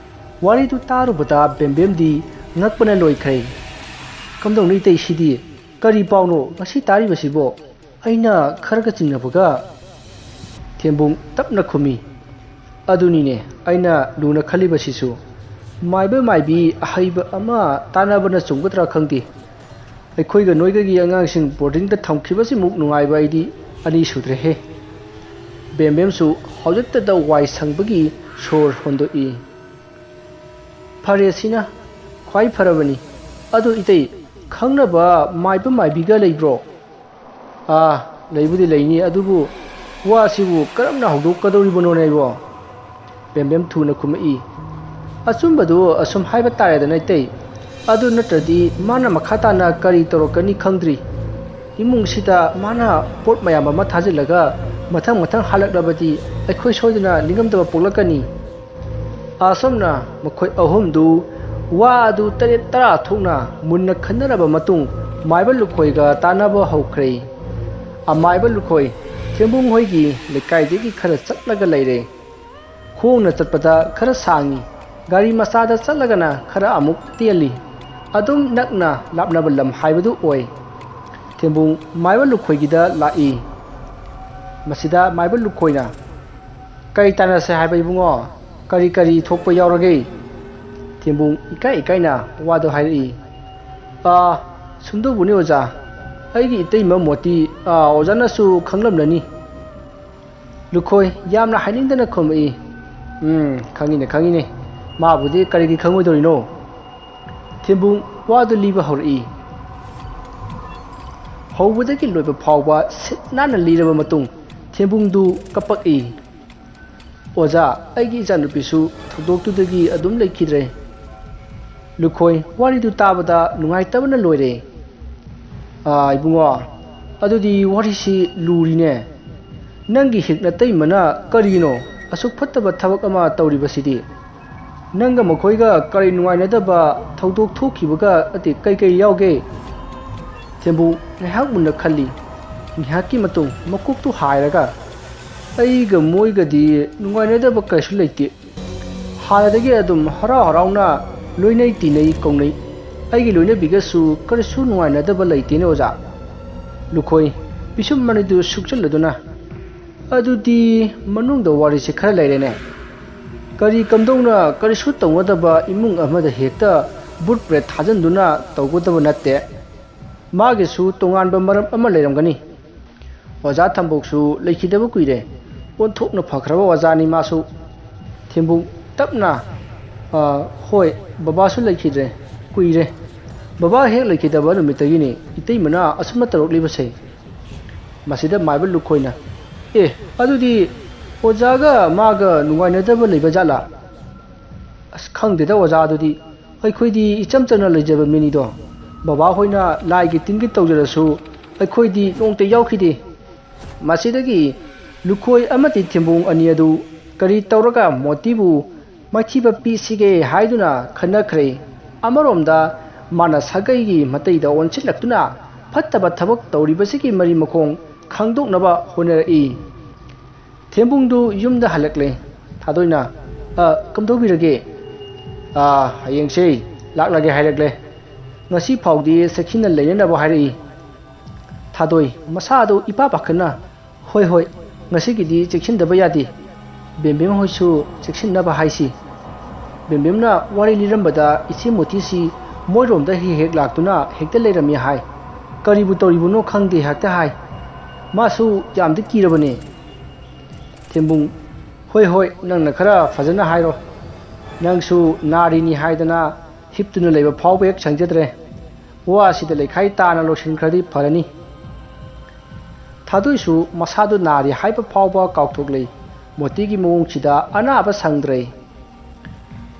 ꯋꯥꯔꯤꯗꯨ ꯇꯥꯔꯨꯕꯗ ꯕꯦꯝꯕꯦꯝꯗꯤ ꯉꯛꯄꯅ ꯂꯣꯏꯈ꯭ꯔꯦ꯫ "ꯀꯝꯗꯧꯅꯤ ꯏꯇꯩ ꯁꯤꯗꯤ? ꯀꯔꯤ ꯄꯥꯎꯅꯣ ꯉꯁꯤ ꯇꯥꯔꯤꯕꯁꯤꯕꯣ? ꯑꯩꯅ ꯈꯔꯒ ꯆꯤꯡꯅꯕꯒ?" ꯊꯦꯝꯕꯨꯡ ꯇꯞꯅ ꯈꯨꯝꯃꯤ, "ꯑꯗꯨꯅꯤꯅꯦ ꯑꯩꯅ ꯂꯨꯅ ꯈꯜꯂꯤꯕꯁꯤꯁꯨ꯫ ꯃꯥꯏꯕ ꯃꯥꯏꯕꯤ ꯑꯍꯩꯕ ꯑꯃ ꯇꯥꯟꯅꯕꯅ ꯆꯨꯝꯒꯗ꯭ꯔꯥ ꯈꯪꯗꯦ꯫ ꯑꯩꯈꯣꯏꯒ ꯅꯣꯏꯒꯒꯤ ꯑꯉꯥꯡꯁꯤꯡ ꯕꯣꯔꯗꯤꯡꯗ ꯊꯝꯈꯤꯕꯁꯤꯃꯨꯛ ꯅꯨꯡꯉꯥꯏꯕ ꯑꯩꯗꯤ ꯑꯅꯤ ꯁꯨꯗ꯭ꯔꯦꯍꯦ꯫" ꯕꯦꯝꯕꯦꯝꯁꯨ ꯍꯧꯖꯤꯛꯇꯗ ꯋꯥꯏ ꯁꯪꯕꯒꯤ ꯁꯣꯔ ꯍꯣꯟꯗꯣꯛꯏ꯫ "ꯐꯔꯦ, ꯁꯤꯅ ꯈ꯭ꯋꯥꯏ ꯐꯔꯕꯅꯤ꯫ ꯑꯗꯨ ꯏꯇꯩ, ꯈꯪꯅꯕ ꯃꯥꯏꯕ ꯃꯥꯏꯕꯤꯒ ꯂꯩꯕ꯭ꯔꯣ?" "ꯑꯥ, ꯂꯩꯕꯨꯗꯤ ꯂꯩꯅꯤ, ꯑꯗꯨꯕꯨ ꯋꯥꯁꯤꯕꯨ ꯀꯔꯝꯅ ꯍꯧꯗꯣꯛꯀꯗꯧꯔꯤꯕꯅꯣꯅꯦ ꯑꯩꯕꯣ?" ꯕꯦꯝꯕꯦꯝ ꯊꯨꯅ ꯈꯨꯝꯃꯛꯏ꯫ "ꯑꯆꯨꯝꯕꯗꯨ ꯑꯁꯨꯝ ꯍꯥꯏꯕ ꯇꯥꯔꯦꯗꯅ ꯏꯇꯩ, ꯑꯗꯨ ꯅꯠꯇ꯭ꯔꯗꯤ ꯃꯥꯅ ꯃꯈꯥ ꯇꯥꯅ ꯀꯔꯤ ꯇꯧꯔꯛꯀꯅꯤ ꯈꯪꯗ꯭ꯔꯤ꯫ ꯏꯃꯨꯡꯁꯤꯗ ꯃꯥꯅ ꯄꯣꯠ ꯃꯌꯥꯝ ꯑꯃ ꯊꯥꯖꯤꯜꯂꯒ ꯃꯊꯪ ꯃꯊꯪ ꯍꯥꯜꯂꯛꯂꯕꯗꯤ ꯑꯩꯈꯣꯏ ꯁꯣꯏꯗꯅ ꯅꯤꯡꯉꯝꯗꯕ ꯄꯣꯛꯂꯛꯀꯅꯤ꯫ ꯑꯁꯨꯝꯅ ꯃꯈꯣꯏ ꯑꯍꯨꯝꯗꯨ ꯋꯥ ꯑꯗꯨ ꯇꯔꯦꯠ ꯇꯔꯥ ꯊꯣꯛꯅ ꯃꯨꯟꯅ ꯈꯟꯅꯔꯕ ꯃꯇꯨꯡ ꯃꯥꯏꯕ ꯂꯨꯈꯣꯏꯒ ꯇꯥꯟꯅꯕ ꯍꯧꯈ꯭ꯔꯦ꯫ ꯑꯃꯥꯏꯕ ꯂꯨꯈꯣꯏ ꯊꯦꯝꯕꯨꯡ ꯍꯣꯏꯒꯤ ꯂꯩꯀꯥꯏꯗꯒꯤ ꯈꯔ ꯆꯠꯂꯒ ꯂꯩꯔꯦ꯫ ꯈꯣꯡꯅ ꯆꯠꯄꯗ ꯈꯔ ꯁꯥꯡꯏ, ꯒꯥꯔꯤ ꯃꯆꯥꯗ ꯆꯠꯂꯒꯅ ꯈꯔ ꯑꯃꯨꯛ ꯇꯦꯜꯂꯤ꯫ ꯑꯗꯨꯝ ꯅꯛꯅ ꯂꯥꯞꯅꯕ ꯂꯝ ꯍꯥꯏꯕꯗꯨ ꯑꯣꯏ꯫ ꯊꯦꯝꯕꯨꯡ ꯃꯥꯏꯕ ꯂꯨꯈꯣꯏꯒꯤꯗ ꯂꯥꯛꯏ꯫ ꯃꯁꯤꯗ ꯃꯥꯏꯕ ꯂꯨꯈꯣꯏꯅ, "ꯀꯔꯤ ꯇꯥꯟꯅꯁꯦ ꯍꯥꯏꯕ ꯏꯕꯨꯡꯉꯣ? ꯀꯔꯤ ꯀꯔꯤ ꯊꯣꯛꯄ ꯌꯥꯎꯔꯒꯦ?" ꯊꯦꯝꯕꯨꯡ ꯏꯀꯥꯏ ꯏꯀꯥꯏꯅ ꯋꯥꯗꯨ ꯍꯥꯏꯔꯛꯏ꯫ "ꯑꯥ, ꯁꯨꯝꯗꯧꯕꯅꯤ ꯑꯣꯖꯥ, ꯑꯩꯒꯤ ꯏꯇꯩꯃ ꯃꯣꯇꯤ, ꯑꯥ, ꯑꯣꯖꯥꯅꯁꯨ ꯈꯪꯂꯝꯂꯅꯤ꯫" ꯂꯨꯈꯣꯏ ꯌꯥꯝꯅ ꯍꯥꯏꯅꯤꯡꯗꯅ ꯈꯨꯝꯃꯛꯏ꯫ "ꯎꯝ, ꯈꯪꯉꯤꯅꯦ, ꯈꯪꯉꯤꯅꯦ꯫ ꯃꯥꯕꯨꯗꯤ ꯀꯔꯤꯒꯤ ꯈꯪꯉꯣꯏꯗꯧꯔꯤꯅꯣ?" ꯊꯦꯝꯕꯨꯡ ꯋꯥꯗꯨ ꯂꯤꯕ ꯍꯧꯔꯛꯏ꯫ ꯍꯧꯕꯗꯒꯤ ꯂꯣꯏꯕ ꯐꯥꯎꯕ ꯁꯤꯠ ꯅꯥꯟꯅ ꯂꯤꯔꯕ ꯃꯇꯨꯡ ꯊꯦꯝꯕꯨꯡꯗꯨ ꯀꯞꯄꯛꯏ꯫ "ꯑꯣꯖꯥ, ꯑꯩꯒꯤ ꯏꯆꯥꯅꯨꯄꯤꯁꯨ ꯊꯧꯗꯣꯛꯇꯨꯗꯒꯤ ꯑꯗꯨꯝ ꯂꯩꯈꯤꯗ꯭ꯔꯦ꯫" ꯂꯨꯈꯣꯏ ꯋꯥꯔꯤꯗꯨ ꯇꯥꯕꯗ ꯅꯨꯡꯉꯥꯏꯇꯕꯅ ꯂꯣꯏꯔꯦ꯫ "ꯑꯥ, ꯏꯕꯨꯡꯉꯣ, ꯑꯗꯨꯗꯤ ꯋꯥꯔꯤꯁꯤ ꯂꯨꯔꯤꯅꯦ꯫ ꯅꯪꯒꯤ ꯍꯦꯛ ꯅꯇꯩꯃꯅ ꯀꯔꯤꯅꯣ ꯑꯁꯨꯛ ꯐꯠꯇꯕ ꯊꯕꯛ ꯑꯃ ꯇꯧꯔꯤꯕꯁꯤꯗꯤ? ꯅꯪꯒ ꯃꯈꯣꯏꯒ ꯀꯔꯤ ꯅꯨꯡꯉꯥꯏꯅꯗꯕ ꯊꯧꯗꯣꯛ ꯊꯣꯛꯈꯤꯕꯒ ꯅꯠꯇꯦ, ꯀꯩ ꯀꯩ ꯌꯥꯎꯒꯦ?" ꯊꯦꯝꯕꯨ ꯉꯥꯏꯍꯥꯛ ꯃꯨꯟꯅ ꯈꯜꯂꯤ꯫ ꯉꯥꯏꯍꯥꯛꯀꯤ ꯃꯇꯨꯡ ꯃꯀꯣꯛꯇꯨ ꯍꯥꯏꯔꯒ, "ꯑꯩꯒ ꯃꯣꯏꯒꯗꯤ ꯅꯨꯡꯉꯥꯏꯅꯗꯕ ꯀꯩꯁꯨ ꯂꯩꯇꯦ꯫ ꯍꯥꯟꯅꯗꯒꯤ ꯑꯗꯨꯝ ꯍꯔꯥꯎ ꯍꯔꯥꯎꯅ ꯂꯣꯏꯅꯩ ꯇꯤꯟꯅꯩ ꯀꯧꯅꯩ꯫ ꯑꯩꯒꯤ ꯂꯣꯏꯅꯕꯤꯒꯁꯨ ꯀꯔꯤꯁꯨ ꯅꯨꯡꯉꯥꯏꯅꯗꯕ ꯂꯩꯇꯦꯅꯦ ꯑꯣꯖꯥ꯫" ꯂꯨꯈꯣꯏ ꯄꯤꯁꯨꯝ ꯑꯅꯤꯗꯨ ꯁꯨꯛꯆꯜꯂꯗꯨꯅ, "ꯑꯗꯨꯗꯤ ꯃꯅꯨꯡꯗ ꯋꯥꯔꯤꯁꯦ ꯈꯔ ꯂꯩꯔꯦꯅꯦ꯫ ꯀꯔꯤ ꯀꯝꯗꯧꯅ ꯀꯔꯤꯁꯨ ꯇꯧꯅꯗꯕ ꯏꯃꯨꯡ ꯑꯃꯗ ꯍꯦꯛꯇ ꯚꯨꯠ ꯄ꯭ꯔꯦꯠ ꯊꯥꯖꯤꯟꯗꯨꯅ ꯇꯧꯒꯗꯕ ꯅꯠꯇꯦ꯫ ꯃꯥꯒꯤꯁꯨ ꯇꯣꯉꯥꯟꯕ ꯃꯔꯝ ꯑꯃ ꯂꯩꯔꯝꯒꯅꯤ꯫" ꯑꯣꯖꯥ ꯊꯝꯕꯧꯁꯨ ꯂꯩꯈꯤꯗꯕ ꯀꯨꯏꯔꯦ꯫ ꯑꯣꯟꯊꯣꯛꯅ ꯐꯈ꯭ꯔꯕ ꯑꯣꯖꯥꯅꯤ ꯃꯥꯁꯨ꯫ ꯊꯦꯝꯕꯨ ꯇꯞꯅ, "ꯑ, ꯍꯣꯏ, ꯕꯕꯥꯁꯨ ꯂꯩꯈꯤꯗ꯭ꯔꯦ꯫ ꯀꯨꯏꯔꯦ꯫ ꯕꯕꯥ ꯍꯦꯛ ꯂꯩꯈꯤꯗꯕ ꯅꯨꯃꯤꯠꯇꯒꯤꯅꯤ ꯏꯇꯩꯃꯅ ꯑꯁꯨꯝꯅ ꯇꯧꯔꯛꯂꯤꯕꯁꯦ꯫" ꯃꯁꯤꯗ ꯃꯥꯏꯕ ꯂꯨꯈꯣꯏꯅ, "ꯑꯦ, ꯑꯗꯨꯗꯤ ꯑꯣꯖꯥꯒ ꯃꯥꯒ ꯅꯨꯡꯉꯥꯏꯅꯗꯕ ꯂꯩꯕ ꯖꯥꯠꯂꯥ?" "ꯑꯁ, ꯈꯪꯗꯦꯗ ꯑꯣꯖꯥ, ꯑꯗꯨꯗꯤ ꯑꯩꯈꯣꯏꯗꯤ ꯏꯆꯝ ꯆꯝꯅ ꯂꯩꯖꯕ ꯃꯤꯅꯤꯗꯣ꯫ ꯕꯕꯥꯍꯣꯏꯅ ꯂꯥꯏꯒꯤ ꯇꯤꯟꯒꯤ ꯇꯧꯖꯔꯁꯨ ꯑꯩꯈꯣꯏꯗꯤ ꯅꯣꯡꯇ ꯌꯥꯎꯈꯤꯗꯦ꯫" ꯃꯁꯤꯗꯒꯤ ꯂꯨꯈꯣꯏ ꯑꯃꯗꯤ ꯊꯦꯝꯕꯣꯡ ꯑꯅꯤ ꯑꯗꯨ ꯀꯔꯤ ꯇꯧꯔꯒ ꯃꯣꯇꯤꯕꯨ ꯃꯥꯏꯊꯤꯕ ꯄꯤꯁꯤꯒꯦ ꯍꯥꯏꯗꯨꯅ ꯈꯟꯅꯈ꯭ꯔꯦ꯫ ꯑꯃꯔꯣꯝꯗ ꯃꯥꯅ ꯁꯥꯒꯩꯒꯤ ꯃꯇꯩꯗ ꯑꯣꯟꯁꯤꯜꯂꯛꯇꯨꯅ ꯐꯠꯇꯕ ꯊꯕꯛ ꯇꯧꯔꯤꯕꯁꯤꯒꯤ ꯃꯔꯤ ꯃꯈꯣꯡ ꯈꯪꯗꯣꯛꯅꯕ ꯍꯣꯠꯅꯔꯛꯏ꯫ ꯊꯦꯝꯕꯨꯡꯗꯨ ꯌꯨꯝꯗ ꯍꯜꯂꯛꯂꯦ꯫ ꯊꯥꯗꯣꯏꯅ, "ꯑ, ꯀꯝꯗꯧꯕꯤꯔꯒꯦ?" "ꯑ, ꯍꯌꯦꯡꯁꯦ ꯂꯥꯛꯂꯒꯦ ꯍꯥꯏꯔꯛꯂꯦ꯫ ꯉꯁꯤ ꯐꯥꯎꯗꯤ ꯆꯦꯛꯁꯤꯟꯅ ꯂꯩꯅꯅꯕ ꯍꯥꯏꯔꯛꯏ꯫" ꯊꯥꯗꯣꯏ ꯃꯁꯥꯗꯨ ꯏꯄꯥ ꯄꯥꯈꯠꯅ, "ꯍꯣꯏ, ꯍꯣꯏ, ꯉꯁꯤꯒꯤꯗꯤ ꯆꯦꯛꯁꯤꯟꯗꯕ ꯌꯥꯗꯦ꯫ ꯕꯦꯝꯕꯦꯝ ꯍꯣꯏꯁꯨ ꯆꯦꯛꯁꯤꯟꯅꯕ ꯍꯥꯏꯁꯤ꯫ ꯕꯦꯝꯕꯦꯝꯅ ꯋꯥꯔꯤ ꯂꯤꯔꯝꯕꯗ ꯏꯆꯦ ꯃꯣꯇꯤꯁꯤ ꯃꯣꯏꯔꯣꯝꯗ ꯍꯦꯛ ꯍꯦꯛ ꯂꯥꯛꯇꯨꯅ ꯍꯦꯛꯇ ꯂꯩꯔꯝꯃꯤ ꯍꯥꯏ꯫ ꯀꯔꯤꯕꯨ ꯇꯧꯔꯤꯕꯅꯣ ꯈꯪꯗꯦ ꯍꯦꯛꯇ ꯍꯥꯏ꯫ ꯃꯥꯁꯨ ꯌꯥꯝꯗꯤ ꯀꯤꯔꯕꯅꯦ꯫" ꯊꯦꯝꯕꯨꯡ, "ꯍꯣꯏ, ꯍꯣꯏ, ꯅꯪꯅ ꯈꯔ ꯐꯖꯅ ꯍꯥꯏꯔꯣ꯫ ꯅꯪꯁꯨ ꯅꯥꯔꯤꯅꯤ ꯍꯥꯏꯗꯅ ꯍꯤꯞꯇꯨꯅ ꯂꯩꯕ ꯐꯥꯎꯕ ꯍꯦꯛ ꯁꯪꯖꯗ꯭ꯔꯦ꯫ ꯋꯥꯁꯤꯗ ꯂꯩꯈꯥꯏ ꯇꯥꯅ ꯂꯣꯏꯁꯤꯟꯈ꯭ꯔꯗꯤ ꯐꯔꯅꯤ꯫ ꯊꯥꯗꯣꯏꯁꯨ ꯃꯁꯥꯗꯨ ꯅꯥꯔꯤ ꯍꯥꯏꯕ ꯐꯥꯎꯕ ꯀꯥꯎꯊꯣꯛꯂꯦ꯫ ꯃꯣꯇꯤꯒꯤ ꯃꯑꯣꯡꯁꯤꯗ ꯑꯅꯥꯕ ꯁꯪꯗ꯭ꯔꯦ꯫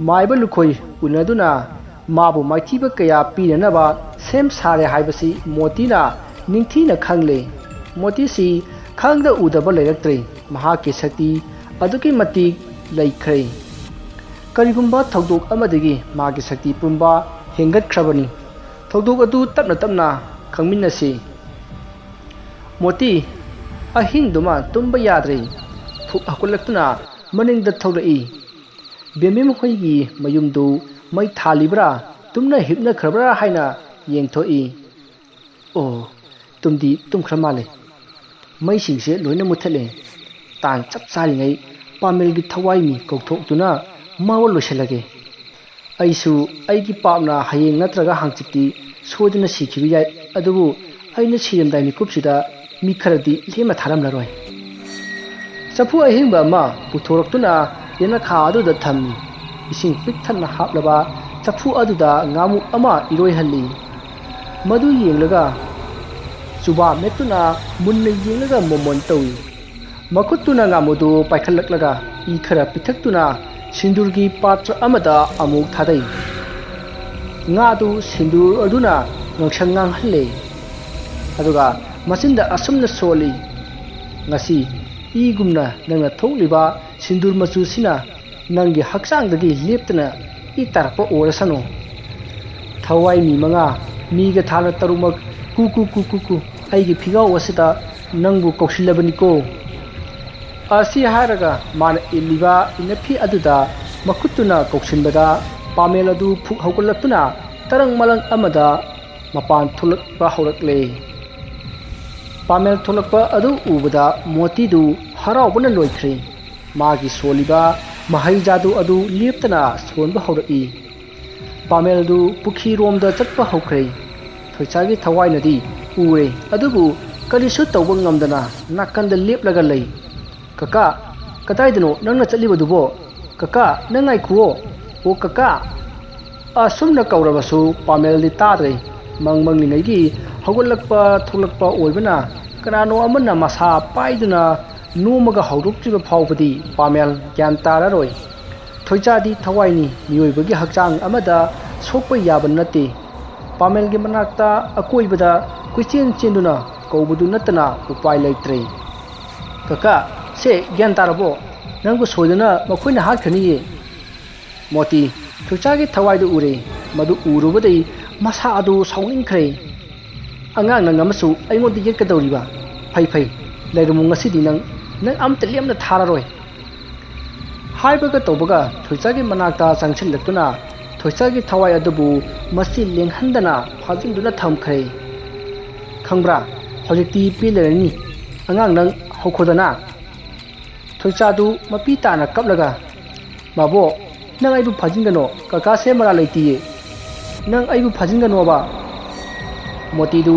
ꯃꯥꯏꯕ ꯂꯨꯈꯣꯏ ꯎꯅꯗꯨꯅ ꯃꯥꯕꯨ ꯃꯥꯏꯊꯤꯕ ꯀꯌꯥ ꯄꯤꯅꯅꯕ ꯁꯦꯝ ꯁꯥꯔꯦ ꯍꯥꯏꯕꯁꯤ ꯃꯣꯇꯤꯅ ꯅꯤꯡꯊꯤꯅ ꯈꯪꯂꯦ꯫ ꯃꯣꯇꯤꯁꯤ ꯈꯪꯗ ꯎꯗꯕ ꯂꯩꯔꯛꯇ꯭ꯔꯦ꯫ ꯃꯍꯥꯛꯀꯤ ꯁꯛꯇꯤ ꯑꯗꯨꯛꯀꯤ ꯃꯇꯤꯛ ꯂꯩꯈ꯭ꯔꯦ꯫ ꯀꯔꯤꯒꯨꯝꯕ ꯊꯧꯗꯣꯛ ꯑꯃꯗꯒꯤ ꯃꯥꯒꯤ ꯁꯛꯇꯤ ꯄꯨꯝꯕ ꯍꯦꯟꯒꯠꯈ꯭ꯔꯕꯅꯤ꯫ ꯊꯧꯗꯣꯛ ꯑꯗꯨ ꯇꯞꯅ ꯇꯞꯅ ꯈꯪꯃꯤꯟꯅꯁꯤ꯫ ꯃꯣꯇꯤ ꯑꯍꯤꯡꯗꯨꯃ ꯇꯨꯝꯕ ꯌꯥꯗ꯭ꯔꯦ꯫ ꯐꯨꯛ ꯍꯧꯒꯠꯂꯛꯇꯨꯅ ꯃꯅꯤꯡꯗ ꯊꯣꯛꯂꯛꯏ꯫ ꯕꯦꯝꯕꯦꯝ ꯍꯣꯏꯒꯤ ꯃꯌꯨꯝꯗꯨ ꯃꯩ ꯊꯥꯜꯂꯤꯕ꯭ꯔꯥ, ꯇꯨꯝꯅ ꯍꯤꯞꯅꯈ꯭ꯔꯕ꯭ꯔꯥ ꯍꯥꯏꯅ ꯌꯦꯡꯊꯣꯛꯏ꯫ ꯑꯣ, ꯇꯨꯝꯗꯤ ꯇꯨꯝꯈ꯭ꯔ ꯃꯥꯜꯂꯦ꯫ ꯃꯩꯁꯤꯡꯁꯦ ꯂꯣꯏꯅ ꯃꯨꯠꯊꯠꯂꯦ꯫ ꯇꯥꯟ ꯆꯞ ꯆꯥꯔꯤꯉꯩ ꯄꯥꯃꯦꯜꯒꯤ ꯊꯋꯥꯏ ꯃꯤ ꯀꯧꯊꯣꯛꯇꯨꯅ ꯃꯥꯋ ꯂꯣꯏꯁꯤꯜꯂꯒꯦ꯫ ꯑꯩꯁꯨ ꯑꯩꯒꯤ ꯄꯥꯞꯅ ꯍꯌꯦꯡ ꯅꯠꯇ꯭ꯔꯒ ꯍꯥꯡꯆꯤꯠꯇꯤ ꯁꯣꯏꯗꯅ ꯁꯤꯈꯤꯕ ꯌꯥꯏ, ꯑꯗꯨꯕꯨ ꯑꯩꯅ ꯁꯤꯔꯝꯗꯥꯏ ꯃꯤꯀꯨꯞꯁꯤꯗ ꯃꯤ ꯈꯔꯗꯤ ꯂꯦꯝꯅ ꯊꯥꯔꯝꯂꯔꯣꯏ꯫ ꯆꯐꯨ ꯑꯍꯤꯡꯕ ꯑꯃ ꯄꯨꯊꯣꯔꯛꯇꯨꯅ ꯌꯦꯅꯈꯥ ꯑꯗꯨꯗ ꯊꯝꯃꯤ꯫ ꯏꯁꯤꯡ ꯄꯤꯛ ꯊꯟꯅ ꯍꯥꯞꯂꯕ ꯆꯐꯨ ꯑꯗꯨꯗ ꯉꯥꯃꯨ ꯑꯃ ꯏꯔꯣꯏꯍꯜꯂꯤ꯫ ꯃꯗꯨ ꯌꯦꯡꯂꯒ ꯆꯨꯕꯥ ꯃꯦꯠꯇꯨꯅ ꯃꯨꯟꯅ ꯌꯦꯡꯂꯒ ꯃꯣꯃꯣꯟ ꯇꯧꯏ꯫ ꯃꯈꯨꯠꯇꯨꯅ ꯉꯥꯃꯨꯗꯨ ꯄꯥꯏꯈꯠꯂꯛꯂꯒ ꯏ ꯈꯔ ꯄꯤꯊꯛꯇꯨꯅ ꯁꯤꯟꯗꯨꯔꯒꯤ ꯄꯥꯇ꯭ꯔ ꯑꯃꯗ ꯑꯃꯨꯛ ꯊꯥꯗꯩ꯫ ꯉꯥꯗꯨ ꯁꯤꯟꯗꯨꯔ ꯑꯗꯨꯅ ꯉꯥꯡꯁꯪ ꯉꯥꯡꯍꯜꯂꯦ꯫ ꯑꯗꯨꯒ ꯃꯆꯤꯟꯗ ꯑꯁꯨꯝꯅ ꯁꯣꯜꯂꯤ, "ꯉꯁꯤ ꯏꯒꯨꯝꯅ ꯅꯪꯅ ꯊꯣꯛꯂꯤꯕ ꯁꯤꯟꯗꯨꯔ ꯃꯆꯨꯁꯤꯅ ꯅꯪꯒꯤ ꯍꯛꯆꯥꯡꯗꯒꯤ ꯂꯦꯞꯇꯅ ꯏ ꯇꯥꯔꯛꯄ ꯑꯣꯏꯔꯁꯅꯨ꯫ ꯊꯋꯥꯏ ꯃꯤ ꯃꯉꯥ, ꯃꯤꯒ ꯊꯥꯅ ꯇꯔꯨꯛꯃꯛ, ꯀꯨ ꯀꯨ ꯀꯨ ꯀꯨ ꯀꯨ, ꯑꯩꯒꯤ ꯐꯤꯒꯥꯎ ꯑꯁꯤꯗ ꯅꯪꯕꯨ ꯀꯧꯁꯤꯜꯂꯕꯅꯤꯀꯣ"꯫ ꯑꯁꯤ ꯍꯥꯏꯔꯒ ꯃꯥꯅ ꯏꯜꯂꯤꯕ ꯏꯅꯐꯤ ꯑꯗꯨꯗ ꯃꯈꯨꯠꯇꯨꯅ ꯀꯧꯁꯤꯟꯕꯗ ꯄꯥꯃꯦꯜ ꯑꯗꯨ ꯐꯨꯛ ꯍꯧꯒꯠꯂꯛꯇꯨꯅ ꯇꯔꯪ ꯃꯂꯪ ꯑꯃꯗ ꯃꯄꯥꯟ ꯊꯣꯛꯂꯛꯄ ꯍꯧꯔꯛꯂꯦ꯫ ꯄꯥꯃꯦꯜ ꯊꯣꯛꯂꯛꯄ ꯑꯗꯨ ꯎꯕꯗ ꯃꯣꯇꯤꯗꯨ ꯍꯔꯥꯎꯕꯅ ꯂꯣꯏꯈ꯭ꯔꯦ꯫ ꯃꯥꯒꯤ ꯁꯣꯜꯂꯤꯕ ꯃꯍꯩ ꯖꯥꯗꯨ ꯑꯗꯨ ꯂꯦꯞꯇꯅ ꯁꯣꯟꯕ ꯍꯧꯔꯛꯏ꯫ ꯄꯥꯃꯦꯜꯗꯨ ꯄꯨꯈ꯭ꯔꯤꯔꯣꯝꯗ ꯆꯠꯄ ꯍꯧꯈ꯭ꯔꯦ꯫ ꯊꯣꯏꯆꯥꯒꯤ ꯊꯋꯥꯏꯅꯗꯤ ꯎꯔꯦ, ꯑꯗꯨꯕꯨ ꯀꯔꯤꯁꯨ ꯇꯧꯕ ꯉꯝꯗꯅ ꯅꯥꯀꯟꯗ ꯂꯦꯞꯂꯒ ꯂꯩ꯫ "ꯀꯀꯥ, ꯀꯗꯥꯏꯗꯅꯣ ꯅꯪꯅ ꯆꯠꯂꯤꯕꯗꯨꯕꯣ? ꯀꯀꯥ, ꯅꯪ ꯉꯥꯏꯈꯨꯑꯣ꯫ ꯑꯣ ꯀꯀꯥ!" ꯑꯁꯨꯝꯅ ꯀꯧꯔꯕꯁꯨ ꯄꯥꯃꯦꯜꯗꯤ ꯇꯥꯗ꯭ꯔꯦ꯫ ꯃꯪ ꯃꯪꯂꯤꯉꯩꯒꯤ ꯍꯧꯒꯠꯂꯛꯄ ꯊꯣꯛꯂꯛꯄ ꯑꯣꯏꯕꯅ ꯀꯅꯥꯅꯣ ꯑꯃꯅ ꯃꯁꯥ ꯄꯥꯏꯗꯨꯅ ꯅꯣꯝꯃꯒ ꯍꯧꯗꯣꯛꯇ꯭ꯔꯤꯕ ꯐꯥꯎꯕꯗꯤ ꯄꯥꯃꯦꯜ ꯒ꯭ꯌꯥꯟ ꯇꯥꯔꯔꯣꯏ꯫ ꯊꯣꯏꯆꯥꯗꯤ ꯊꯋꯥꯏꯅꯤ, ꯃꯤꯑꯣꯏꯕꯒꯤ ꯍꯛꯆꯥꯡ ꯑꯃꯗ ꯁꯣꯛꯄ ꯌꯥꯕ ꯅꯠꯇꯦ꯫ ꯄꯥꯃꯦꯜꯒꯤ ꯃꯅꯥꯛꯇ ꯑꯀꯣꯏꯕꯗ ꯀꯣꯏꯆꯦꯟ ꯆꯦꯟꯗꯨꯅ ꯀꯧꯕꯗꯨ ꯅꯠꯇꯅ ꯎꯄꯥꯏ ꯂꯩꯇ꯭ꯔꯦ꯫ "ꯀꯀꯥ, ꯁꯦ, ꯒ꯭ꯌꯥꯟ ꯇꯥꯔꯕꯣ? ꯅꯪꯕꯨ ꯁꯣꯏꯗꯅ ꯃꯈꯣꯏꯅ ꯍꯥꯠꯈ꯭ꯔꯅꯤꯌꯦ꯫" ꯃꯣꯇꯤ ꯊꯣꯏꯆꯥꯒꯤ ꯊꯋꯥꯏꯗꯨ ꯎꯔꯦ꯫ ꯃꯗꯨ ꯎꯔꯨꯕꯗꯩ ꯃꯁꯥ ꯑꯗꯨ ꯁꯥꯎꯅꯤꯡꯈ꯭ꯔꯦ꯫ "ꯑꯉꯥꯡ ꯅꯪ ꯑꯃꯁꯨ ꯑꯩꯉꯣꯟꯗ ꯌꯦꯠꯀꯗꯧꯔꯤꯕ? ꯐꯩ, ꯐꯩ, ꯂꯩꯔꯝꯃꯨ, ꯉꯁꯤꯗꯤ ꯅꯪ, ꯅꯪ ꯑꯝꯇ ꯂꯦꯝꯅ ꯊꯥꯔꯔꯣꯏ꯫" ꯍꯥꯏꯕꯒ ꯇꯧꯕꯒ ꯊꯣꯏꯆꯥꯒꯤ ꯃꯅꯥꯛꯇ ꯆꯪꯁꯤꯜꯂꯛꯇꯨꯅ ꯊꯣꯏꯆꯥꯒꯤ ꯊꯋꯥꯏ ꯑꯗꯨꯕꯨ ꯃꯆꯤ ꯂꯦꯡꯍꯟꯗꯅ ꯐꯥꯖꯤꯟꯗꯨꯅ ꯊꯝꯈ꯭ꯔꯦ꯫ "ꯈꯪꯕ꯭ꯔꯥ, ꯍꯧꯖꯤꯛꯇꯤ ꯄꯦꯜꯂꯔꯅꯤ꯫ ꯑꯉꯥꯡ ꯅꯪ ꯍꯧꯈꯣꯗꯅ꯫" ꯊꯣꯏꯆꯥꯗꯨ ꯃꯄꯤ ꯇꯥꯅ ꯀꯞꯂꯒ, "ꯃꯥꯕꯣꯛ, ꯅꯪ ꯑꯩꯕꯨ ꯐꯥꯖꯤꯟꯒꯅꯣ, ꯀꯀꯥꯁꯦ ꯃꯔꯥꯜ ꯂꯩꯇꯤꯌꯦ꯫ ꯅꯪ ꯑꯩꯕꯨ ꯐꯥꯖꯤꯟꯒꯅꯣꯕ꯫" ꯃꯣꯇꯤꯗꯨ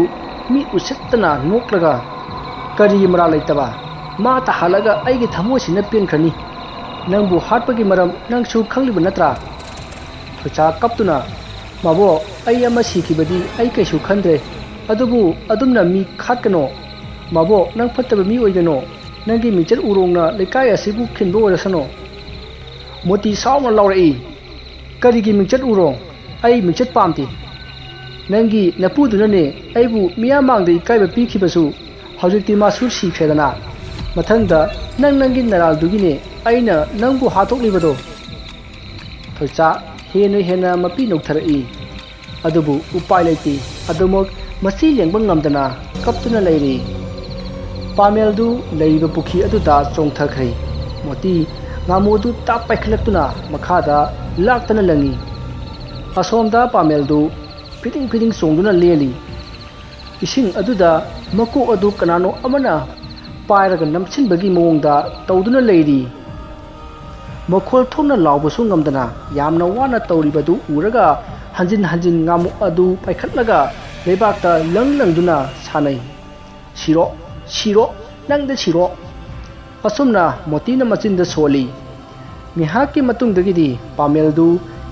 ꯃꯤ ꯎꯁꯤꯠꯇꯅ ꯅꯣꯛꯂꯒ, "ꯀꯔꯤꯒꯤ ꯃꯔꯥꯜ ꯂꯩꯇꯕ? ꯃꯥ ꯇꯥꯍꯜꯂꯒ ꯑꯩꯒꯤ ꯊꯃꯣꯏꯁꯤꯅ ꯄꯦꯟꯈ꯭ꯔꯅꯤ꯫ ꯅꯪꯕꯨ ꯍꯥꯠꯄꯒꯤ ꯃꯔꯝ ꯅꯪꯁꯨ ꯈꯪꯂꯤꯕ ꯅꯠꯇ꯭ꯔꯥ?" ꯊꯣꯏꯆꯥ ꯀꯞꯇꯨꯅ, "ꯃꯥꯕꯣꯛ, ꯑꯩ ꯑꯃ ꯁꯤꯈꯤꯕꯗꯤ ꯑꯩ ꯀꯩꯁꯨ ꯈꯟꯗ꯭ꯔꯦ, ꯑꯗꯨꯕꯨ ꯑꯗꯨꯝꯅ ꯃꯤ ꯈꯥꯠꯀꯅꯣ꯫ ꯃꯥꯕꯣꯛ, ꯅꯪ ꯐꯠꯇꯕ ꯃꯤ ꯑꯣꯏꯒꯅꯣ꯫ ꯅꯪꯒꯤ ꯃꯤꯡꯆꯠ ꯎꯔꯣꯡꯅ ꯂꯩꯀꯥꯏ ꯑꯁꯤꯕꯨ ꯈꯤꯟꯕ ꯑꯣꯏꯔꯁꯅꯨ꯫" ꯃꯣꯇꯤ ꯁꯥꯎꯅ ꯂꯥꯎꯔꯛꯏ, "ꯀꯔꯤꯒꯤ ꯃꯤꯡꯆꯠ ꯎꯔꯣꯡ? ꯑꯩ ꯃꯤꯡꯆꯠ ꯄꯥꯝꯗꯦ꯫ ꯅꯪꯒꯤ ꯅꯄꯨꯗꯨꯅꯅꯦ ꯑꯩꯕꯨ ꯃꯤꯌꯥꯝ ꯃꯥꯡꯗ ꯏꯀꯥꯏꯕ ꯄꯤꯈꯤꯕꯁꯨ, ꯍꯧꯖꯤꯛꯇꯤ ꯃꯥꯁꯨ ꯁꯤꯈ꯭ꯔꯦꯗꯅ꯫ ꯃꯊꯪꯗ ꯅꯪ ꯅꯪꯒꯤ ꯅꯔꯥꯜꯗꯨꯒꯤꯅꯦ ꯑꯩꯅ ꯅꯪꯕꯨ ꯍꯥꯠꯇꯣꯛꯂꯤꯕꯗꯣ꯫" ꯊꯣꯏꯆꯥ ꯍꯦꯟꯅ ꯍꯦꯟꯅ ꯃꯄꯤ ꯅꯣꯛꯊꯔꯛꯏ꯫ ꯑꯗꯨꯕꯨ ꯎꯄꯥꯏ ꯂꯩꯇꯦ꯫ ꯑꯗꯨꯃꯛ ꯃꯆꯤ ꯂꯦꯡꯕ ꯉꯝꯗꯅ ꯀꯞꯇꯨꯅ ꯂꯩꯔꯤ꯫ ꯄꯥꯃꯦꯜꯗꯨ ꯂꯩꯔꯤꯕ ꯄꯨꯈ꯭ꯔꯤ ꯑꯗꯨꯗ ꯆꯣꯡꯊꯈ꯭ꯔꯦ꯫ ꯃꯣꯇꯤ ꯉꯥꯃꯨ ꯑꯗꯨ ꯇꯥꯞ ꯄꯥꯏꯈꯠꯂꯛꯇꯨꯅ ꯃꯈꯥꯗ ꯂꯥꯛꯇꯅ ꯂꯪꯏ꯫ ꯑꯁꯣꯝꯗ ꯄꯥꯃꯦꯜꯗꯨ ꯐꯤꯗꯤꯡ ꯐꯤꯗꯤꯡ ꯆꯣꯡꯗꯨꯅ ꯂꯦꯜꯂꯤ꯫ ꯏꯁꯤꯡ ꯑꯗꯨꯗ ꯃꯀꯣꯛ ꯑꯗꯨ ꯀꯅꯥꯅꯣ ꯑꯃꯅ ꯄꯥꯏꯔꯒ ꯅꯝꯁꯤꯟꯕꯒꯤ ꯃꯑꯣꯡꯗ ꯇꯧꯗꯨꯅ ꯂꯩꯔꯤ꯫ ꯃꯈꯣꯜ ꯊꯣꯛꯅ ꯂꯥꯎꯕꯁꯨ ꯉꯝꯗꯅ ꯌꯥꯝꯅ ꯋꯥꯅ ꯇꯧꯔꯤꯕꯗꯨ ꯎꯔꯒ ꯍꯟꯖꯤꯟ ꯍꯟꯖꯤꯟ ꯉꯥꯃꯨ ꯑꯗꯨ ꯄꯥꯏꯈꯠꯂꯒ ꯂꯩꯕꯥꯛꯇ ꯂꯪ ꯂꯪꯗꯨꯅ ꯁꯥꯟꯅꯩ꯫ "ꯁꯤꯔꯣ, ꯁꯤꯔꯣ, ꯅꯪꯗ ꯁꯤꯔꯣ!" ꯑꯁꯨꯝꯅ ꯃꯣꯇꯤꯅ ꯃꯆꯤꯟꯗ ꯁꯣꯜꯂꯤ꯫ ꯉꯥꯏꯍꯥꯛꯀꯤ ꯃꯇꯨꯡꯗꯒꯤꯗꯤ ꯄꯥꯃꯦꯜꯗꯨ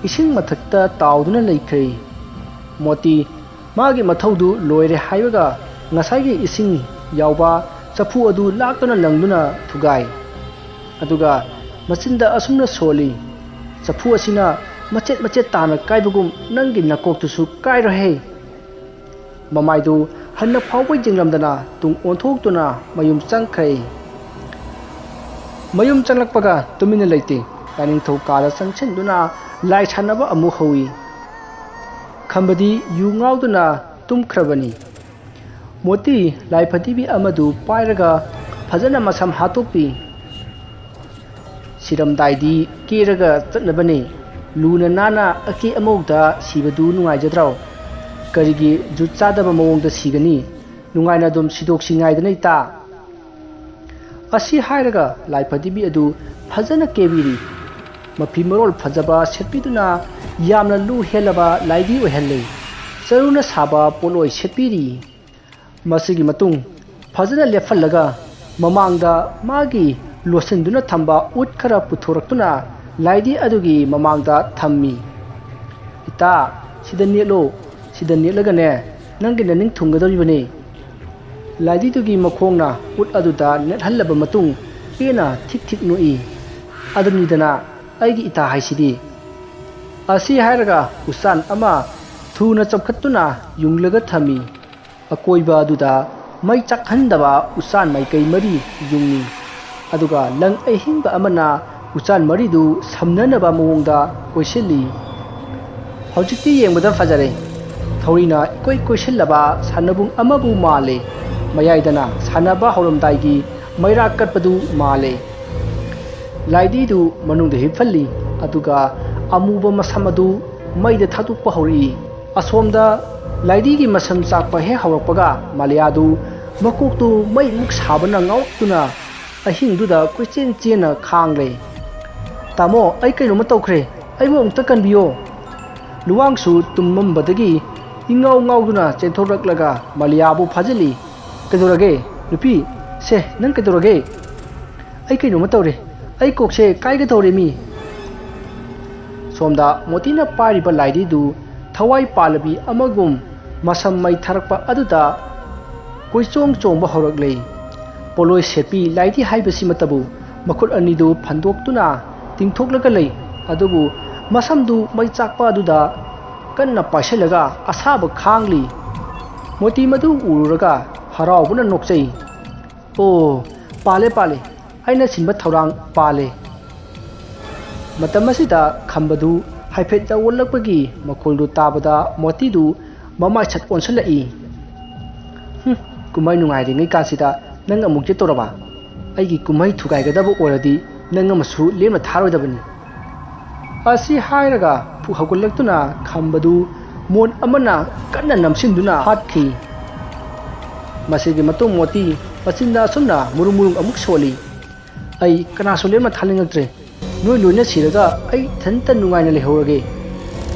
ꯏꯁꯤꯡ ꯃꯊꯛꯇ ꯇꯥꯎꯗꯨꯅ ꯂꯩꯈ꯭ꯔꯦ꯫ ꯃꯣꯇꯤ ꯃꯥꯒꯤ ꯃꯊꯧꯗꯨ ꯂꯣꯏꯔꯦ ꯍꯥꯏꯕꯒ ꯉꯁꯥꯏꯒꯤ ꯏꯁꯤꯡ ꯌꯥꯎꯕ ꯆꯐꯨ ꯑꯗꯨ ꯂꯥꯛꯇꯨꯅ ꯂꯪꯗꯨꯅ ꯊꯨꯒꯥꯏ꯫ ꯑꯗꯨꯒ ꯃꯆꯤꯟꯗ ꯑꯁꯨꯝꯅ ꯁꯣꯜꯂꯤ, "ꯆꯐꯨ ꯑꯁꯤꯅ ꯃꯆꯦꯠ ꯃꯆꯦꯠ ꯇꯥꯅ ꯀꯥꯏꯕꯒꯨꯝ ꯅꯪꯒꯤ ꯅꯀꯣꯛꯇꯨꯁꯨ ꯀꯥꯏꯔꯣꯍꯦ!" ꯃꯃꯥꯏꯗꯨ ꯍꯟꯅ ꯐꯥꯎꯕ ꯌꯦꯡꯂꯝꯗꯅ ꯇꯨꯡ ꯑꯣꯟꯊꯣꯛꯇꯨꯅ ꯃꯌꯨꯝ ꯆꯪꯈ꯭ꯔꯦ꯫ ꯃꯌꯨꯝ ꯆꯪꯂꯛꯄꯒ ꯇꯨꯃꯤꯟꯅ ꯂꯩꯇꯦ꯫ ꯂꯥꯏꯅꯤꯡꯊꯧ ꯀꯥꯗ ꯆꯪꯁꯤꯟꯗꯨꯅ ꯂꯥꯏ ꯁꯥꯟꯅꯕ ꯑꯃꯨꯛ ꯍꯧꯏ꯫ ꯈꯝꯕꯗꯤ ꯌꯨ ꯉꯥꯎꯗꯨꯅ ꯇꯨꯝꯈ꯭ꯔꯕꯅꯤ꯫ ꯃꯣꯇꯤ ꯂꯥꯏ ꯐꯗꯤꯕꯤ ꯑꯃꯗꯨ ꯄꯥꯏꯔꯒ ꯐꯖꯅ ꯃꯁꯝ ꯍꯥꯠꯇꯣꯛꯄꯤ꯫ ꯁꯤꯔꯝꯗꯥꯏꯗꯤ ꯀꯦꯔꯒ ꯆꯠꯅꯕꯅꯤ꯫ ꯂꯨꯅ ꯅꯥꯟꯅ ꯑꯀꯦ ꯑꯃꯧꯗ ꯁꯤꯕꯗꯨ ꯅꯨꯡꯉꯥꯏꯖꯗ꯭ꯔꯣ? ꯀꯔꯤꯒꯤ ꯖꯨꯠ ꯆꯥꯗꯕ ꯃꯑꯣꯡꯗ ꯁꯤꯒꯅꯤ? ꯅꯨꯡꯉꯥꯏꯅ ꯑꯗꯨꯝ ꯁꯤꯗꯣꯛꯁꯤ ꯉꯥꯏꯗꯅ ꯏꯇꯥ꯫ ꯑꯁꯤ ꯍꯥꯏꯔꯒ ꯂꯥꯏ ꯐꯗꯤꯕꯤ ꯑꯗꯨ ꯐꯖꯅ ꯀꯦꯕꯤꯔꯤ꯫ ꯃꯐꯤ ꯃꯔꯣꯜ ꯐꯖꯕ ꯁꯦꯠꯄꯤꯗꯨꯅ ꯌꯥꯝꯅ ꯂꯨ ꯍꯦꯜꯂꯕ ꯂꯥꯏꯗꯤ ꯑꯣꯏꯍꯜꯂꯤ꯫ ꯆꯔꯨꯅ ꯁꯥꯕ ꯄꯣꯠꯂꯣꯏ ꯁꯦꯠꯄꯤꯔꯤ꯫ ꯃꯁꯤꯒꯤ ꯃꯇꯨꯡ ꯐꯖꯅ ꯂꯦꯞꯍꯜꯂꯒ ꯃꯃꯥꯡꯗ ꯃꯥꯒꯤ ꯂꯣꯠꯁꯤꯟꯗꯨꯅ ꯊꯝꯕ ꯎꯠ ꯈꯔ ꯄꯨꯊꯣꯔꯛꯇꯨꯅ ꯂꯥꯏꯗꯤ ꯑꯗꯨꯒꯤ ꯃꯃꯥꯡꯗ ꯊꯝꯃꯤ꯫ "ꯏꯇꯥ, ꯁꯤꯗ ꯅꯦꯠꯂꯣ, ꯁꯤꯗ ꯅꯦꯠꯂꯒꯅꯦ ꯅꯪꯒꯤ ꯅꯅꯤꯡ ꯊꯨꯡꯒꯗꯧꯔꯤꯕꯅꯤ꯫" ꯂꯥꯏꯗꯤꯗꯨꯒꯤ ꯃꯈꯣꯡꯅ ꯎꯠ ꯑꯗꯨꯗ ꯅꯦꯠꯍꯜꯂꯕ ꯃꯇꯨꯡ ꯄꯦꯟꯅ ꯊꯤꯛ ꯊꯤꯛ ꯅꯣꯛꯏ꯫ "ꯑꯗꯨꯅꯤꯗꯅ ꯑꯩꯒꯤ ꯏꯇꯥ ꯍꯥꯏꯁꯤꯗꯤ꯫" ꯑꯁꯤ ꯍꯥꯏꯔꯒ ꯎꯆꯥꯟ ꯑꯃ ꯊꯨꯅ ꯆꯞꯈꯠꯇꯨꯅ ꯌꯨꯡꯂꯒ ꯊꯝꯃꯤ꯫ ꯑꯀꯣꯏꯕ ꯑꯗꯨꯗ ꯃꯩ ꯆꯥꯛꯍꯟꯗꯕ ꯎꯆꯥꯟ ꯃꯥꯏꯀꯩ ꯃꯔꯤ ꯌꯨꯡꯏ꯫ ꯑꯗꯨꯒ ꯂꯪ ꯑꯍꯤꯡꯕ ꯑꯃꯅ ꯎꯆꯥꯟ ꯃꯔꯤꯗꯨ ꯁꯝꯅꯅꯕ ꯃꯑꯣꯡꯗ ꯀꯣꯏꯁꯤꯜꯂꯤ꯫ ꯍꯧꯖꯤꯛꯇꯤ ꯌꯦꯡꯕꯗ ꯐꯖꯔꯦ꯫ ꯊꯧꯔꯤꯅ ꯏꯀꯣꯏ ꯀꯣꯏꯁꯤꯜꯂꯕ ꯁꯥꯟꯅꯕꯨꯡ ꯑꯃꯕꯨ ꯃꯥꯜꯂꯦ꯫ ꯃꯌꯥꯏꯗꯅ ꯁꯥꯟꯅꯕ ꯍꯧꯔꯝꯗꯥꯏꯒꯤ ꯃꯩꯔꯥ ꯀꯠꯄꯗꯨ ꯃꯥꯜꯂꯦ꯫ ꯂꯥꯏꯗꯤꯗꯨ ꯃꯅꯨꯡꯗ ꯍꯤꯞꯍꯜꯂꯤ, ꯑꯗꯨꯒ ꯑꯃꯨꯕ ꯃꯁꯝ ꯑꯗꯨ ꯃꯩꯗ ꯊꯥꯗꯣꯛꯄ ꯍꯧꯔꯛꯏ꯫ ꯑꯁꯣꯝꯗ ꯂꯥꯏꯗꯤꯒꯤ ꯃꯁꯝ ꯆꯥꯛꯄ ꯍꯦꯛ ꯍꯧꯔꯛꯄꯒ ꯃꯥꯂꯤꯌꯥꯗꯨ ꯃꯀꯣꯛꯇꯨ ꯃꯩ ꯃꯨꯛ ꯁꯥꯕꯅ ꯉꯥꯎꯔꯛꯇꯨꯅ ꯑꯍꯤꯡꯗꯨꯗ ꯀꯣꯏꯆꯦꯟ ꯆꯦꯟꯅ ꯈꯥꯡꯂꯦ꯫ "ꯇꯥꯃꯣ, ꯑꯩ ꯀꯩꯅꯣꯝꯃ ꯇꯧꯈ꯭ꯔꯦ꯫ ꯑꯩꯕꯨ ꯑꯃꯨꯛꯇ ꯀꯟꯕꯤꯌꯣ!" ꯂꯨꯋꯥꯡꯁꯨ ꯇꯨꯝꯃꯝꯕꯗꯒꯤ ꯏꯉꯥꯎ ꯉꯥꯎꯗꯨꯅ ꯆꯦꯟꯊꯣꯔꯛꯂꯒ ꯃꯥꯂꯤꯌꯥꯕꯨ ꯐꯥꯖꯤꯜꯂꯤ꯫ "ꯀꯩꯗꯧꯔꯒꯦ? ꯅꯨꯄꯤ, ꯁꯦ, ꯅꯪ ꯀꯩꯗꯧꯔꯒꯦ?" "ꯑꯩ ꯀꯩꯅꯣꯝꯃ ꯇꯧꯔꯦ꯫ ꯑꯩ ꯀꯣꯛꯁꯦ ꯀꯥꯏꯒꯗꯧꯔꯦ ꯃꯤ!" ꯁꯣꯝꯗ ꯃꯣꯇꯤꯅ ꯄꯥꯏꯔꯤꯕ ꯂꯥꯏꯙꯤꯗꯨ ꯊꯋꯥꯏ ꯄꯥꯜꯂꯕꯤ ꯑꯃꯒꯨꯝ ꯃꯁꯝ ꯃꯩ ꯊꯥꯔꯛꯄ ꯑꯗꯨꯗ ꯀꯣꯏꯆꯣꯡ ꯆꯣꯡꯕ ꯍꯧꯔꯛꯂꯦ꯫ ꯄꯣꯠꯂꯣꯏ ꯁꯦꯠꯄꯤ ꯂꯥꯏꯙꯤ ꯍꯥꯏꯕꯁꯤꯃꯛꯇꯕꯨ ꯃꯈꯨꯠ ꯑꯅꯤꯗꯨ ꯐꯟꯗꯣꯛꯇꯨꯅ ꯇꯤꯡꯊꯣꯛꯂꯒ ꯂꯩ꯫ ꯑꯗꯨꯕꯨ ꯃꯁꯝꯗꯨ ꯃꯩ ꯆꯥꯛꯄ ꯑꯗꯨꯗ ꯀꯟꯅ ꯄꯥꯏꯁꯤꯜꯂꯒ ꯑꯁꯥꯕ ꯈꯥꯡꯂꯤ꯫ ꯃꯣꯇꯤ ꯃꯗꯨ ꯎꯔꯨꯔꯒ ꯍꯔꯥꯎꯕꯅ ꯅꯣꯛꯆꯩ꯫ "ꯑꯣ, ꯄꯥꯜꯂꯦ, ꯄꯥꯜꯂꯦ, ꯑꯩꯅ ꯁꯤꯟꯕ ꯊꯧꯔꯥꯡ ꯄꯥꯜꯂꯦ"꯫ ꯃꯇꯝ ꯑꯁꯤꯗ ꯈꯝꯕꯗꯨ ꯍꯥꯏꯐꯦꯠ ꯌꯥꯑꯣꯜꯂꯛꯄꯒꯤ ꯃꯈꯣꯜꯗꯨ ꯇꯥꯕꯗ ꯃꯣꯇꯤꯗꯨ ꯃꯃꯥꯏ ꯁꯠ ꯑꯣꯟꯁꯤꯜꯂꯛꯏ꯫ "ꯍꯨꯝ, ꯀꯨꯝꯍꯩ ꯅꯨꯡꯉꯥꯏꯔꯤꯉꯩ ꯀꯥꯟꯁꯤꯗ ꯅꯪ ꯑꯃꯨꯛ ꯆꯠꯇꯧꯔꯕ? ꯑꯩꯒꯤ ꯀꯨꯝꯍꯩ ꯊꯨꯒꯥꯏꯒꯗꯕ ꯑꯣꯏꯔꯗꯤ ꯅꯪ ꯑꯃꯁꯨ ꯂꯦꯝꯅ ꯊꯥꯔꯣꯏꯗꯕꯅꯤ"꯫ ꯑꯁꯤ ꯍꯥꯏꯔꯒ ꯐꯨꯛ ꯍꯧꯒꯠꯂꯛꯇꯨꯅ ꯈꯝꯕꯗꯨ ꯃꯣꯟ ꯑꯃꯅ ꯀꯟꯅ ꯅꯝꯁꯤꯟꯗꯨꯅ ꯍꯥꯠꯈꯤ꯫ ꯃꯁꯤꯒꯤ ꯃꯇꯨꯡ ꯃꯣꯇꯤ ꯃꯆꯤꯟꯗ ꯑꯁꯨꯝꯅ ꯃꯨꯔꯨꯝ ꯃꯨꯔꯨꯝ ꯑꯃꯨꯛ ꯁꯣꯜꯂꯤ꯫ "ꯑꯩ ꯀꯅꯥꯁꯨ ꯂꯦꯝꯅ ꯊꯥꯅꯤꯡꯉꯛꯇ꯭ꯔꯦ꯫ ꯅꯣꯏ ꯂꯣꯏꯅ ꯁꯤꯔꯒ ꯑꯩ ꯏꯊꯟꯇ ꯅꯨꯡꯉꯥꯏꯅ ꯂꯩꯍꯧꯔꯒꯦ꯫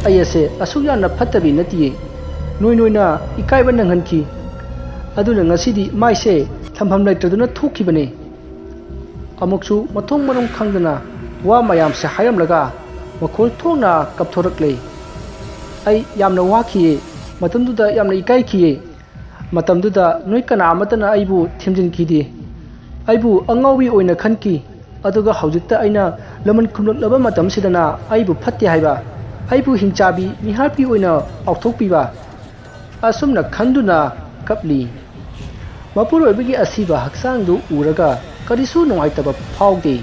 ꯑꯩ ꯑꯁꯦ ꯑꯁꯨꯛ ꯌꯥꯝꯅ ꯐꯠꯇꯕꯤ ꯅꯠꯇꯤꯌꯦ꯫ ꯅꯣꯏ ꯅꯣꯏꯅ ꯏꯀꯥꯏꯕ ꯅꯪꯍꯟꯈꯤ꯫ ꯑꯗꯨꯅ ꯉꯁꯤꯗꯤ ꯃꯥꯏꯁꯦ ꯊꯝꯐꯝ ꯂꯩꯇꯗꯨꯅ ꯊꯣꯛꯈꯤꯕꯅꯦ"꯫ ꯑꯃꯨꯛꯁꯨ ꯃꯊꯣꯡ ꯃꯔꯝ ꯈꯪꯗꯅ ꯋꯥ ꯃꯌꯥꯝꯁꯦ ꯍꯥꯏꯔꯝꯂꯒ ꯃꯈꯣꯜ ꯊꯣꯛꯅ ꯀꯞꯊꯣꯔꯛꯂꯦ꯫ "ꯑꯩ ꯌꯥꯝꯅ ꯋꯥꯈꯤꯌꯦ꯫ ꯃꯇꯝꯗꯨꯗ ꯌꯥꯝꯅ ꯏꯀꯥꯏꯈꯤꯌꯦ꯫ ꯃꯇꯝꯗꯨꯗ ꯅꯣꯏ ꯀꯅꯥ ꯑꯃꯠꯇꯅ ꯑꯩꯕꯨ ꯊꯦꯝꯖꯤꯟꯈꯤꯗꯦ꯫ ꯑꯩꯕꯨ ꯑꯉꯥꯎꯕꯤ ꯑꯣꯏꯅ ꯈꯟꯈꯤ꯫ ꯑꯗꯨꯒ ꯍꯧꯖꯤꯛꯇ ꯑꯩꯅ ꯂꯃꯟ ꯈꯨꯝꯂꯛꯂꯕ ꯃꯇꯝꯁꯤꯗꯅ ꯑꯩꯕꯨ ꯐꯠꯇꯦ ꯍꯥꯏꯕ, ꯑꯩꯕꯨ ꯍꯤꯡꯆꯥꯕꯤ ꯃꯤꯍꯥꯠꯄꯤ ꯑꯣꯏꯅ ꯂꯥꯎꯊꯣꯛꯄꯤꯕ"꯫ ꯑꯁꯨꯝꯅ ꯈꯟꯗꯨꯅ ꯀꯞꯂꯤ꯫ ꯃꯄꯨꯔꯣꯏꯕꯒꯤ ꯑꯁꯤꯕ ꯍꯛꯆꯥꯡꯗꯨ ꯎꯔꯒ ꯀꯔꯤꯁꯨ ꯅꯨꯡꯉꯥꯏꯇꯕ ꯐꯥꯎꯗꯦ꯫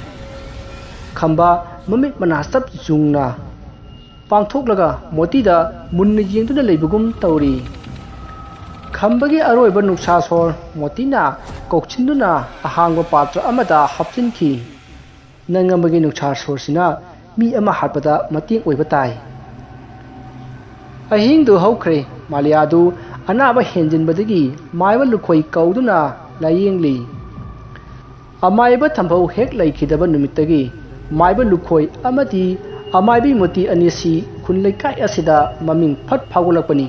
ꯈꯝꯕ ꯃꯃꯤꯠ ꯃꯅꯥ ꯆꯞ ꯌꯨꯡꯅ ꯄꯥꯡꯊꯣꯛꯂꯒ ꯃꯣꯇꯤꯗ ꯃꯨꯟꯅ ꯌꯦꯡꯗꯨꯅ ꯂꯩꯕꯒꯨꯝ ꯇꯧꯔꯤ꯫ ꯈꯝꯕꯒꯤ ꯑꯔꯣꯏꯕ ꯅꯨꯡꯁꯥ ꯁꯣꯔ ꯃꯣꯇꯤꯅ ꯀꯧꯁꯤꯟꯗꯨꯅ ꯑꯍꯥꯡꯕ ꯄꯥꯇ꯭ꯔ ꯑꯃꯗ ꯍꯥꯞꯆꯤꯟꯈꯤ꯫ "ꯅꯪ ꯑꯃꯒꯤ ꯅꯨꯡꯁꯥ ꯁꯣꯔꯁꯤꯅ ꯃꯤ ꯑꯃ ꯍꯥꯠꯄꯗ ꯃꯇꯦꯡ ꯑꯣꯏꯕ ꯇꯥꯏ"꯫ ꯑꯍꯤꯡꯗꯨ ꯍꯧꯈ꯭ꯔꯦ꯫ ꯃꯥꯂꯤꯌꯥꯗꯨ ꯑꯅꯥꯕ ꯍꯦꯟꯖꯤꯟꯕꯗꯒꯤ ꯃꯥꯏꯕ ꯂꯨꯈꯣꯏ ꯀꯧꯗꯨꯅ ꯂꯥꯌꯦꯡꯂꯤ꯫ ꯑꯃꯥꯏꯕ ꯊꯝꯕꯧ ꯍꯦꯛ ꯂꯩꯈꯤꯗꯕ ꯅꯨꯃꯤꯠꯇꯒꯤ ꯃꯥꯏꯕ ꯂꯨꯈꯣꯏ ꯑꯃꯗꯤ ꯑꯃꯥꯏꯕꯤ ꯃꯣꯇꯤ ꯑꯅꯤꯁꯤ ꯈꯨꯟ ꯂꯩꯀꯥꯏ ꯑꯁꯤꯗ ꯃꯃꯤꯡ ꯐꯠ ꯐꯥꯎꯒꯠꯂꯛꯄꯅꯤ꯫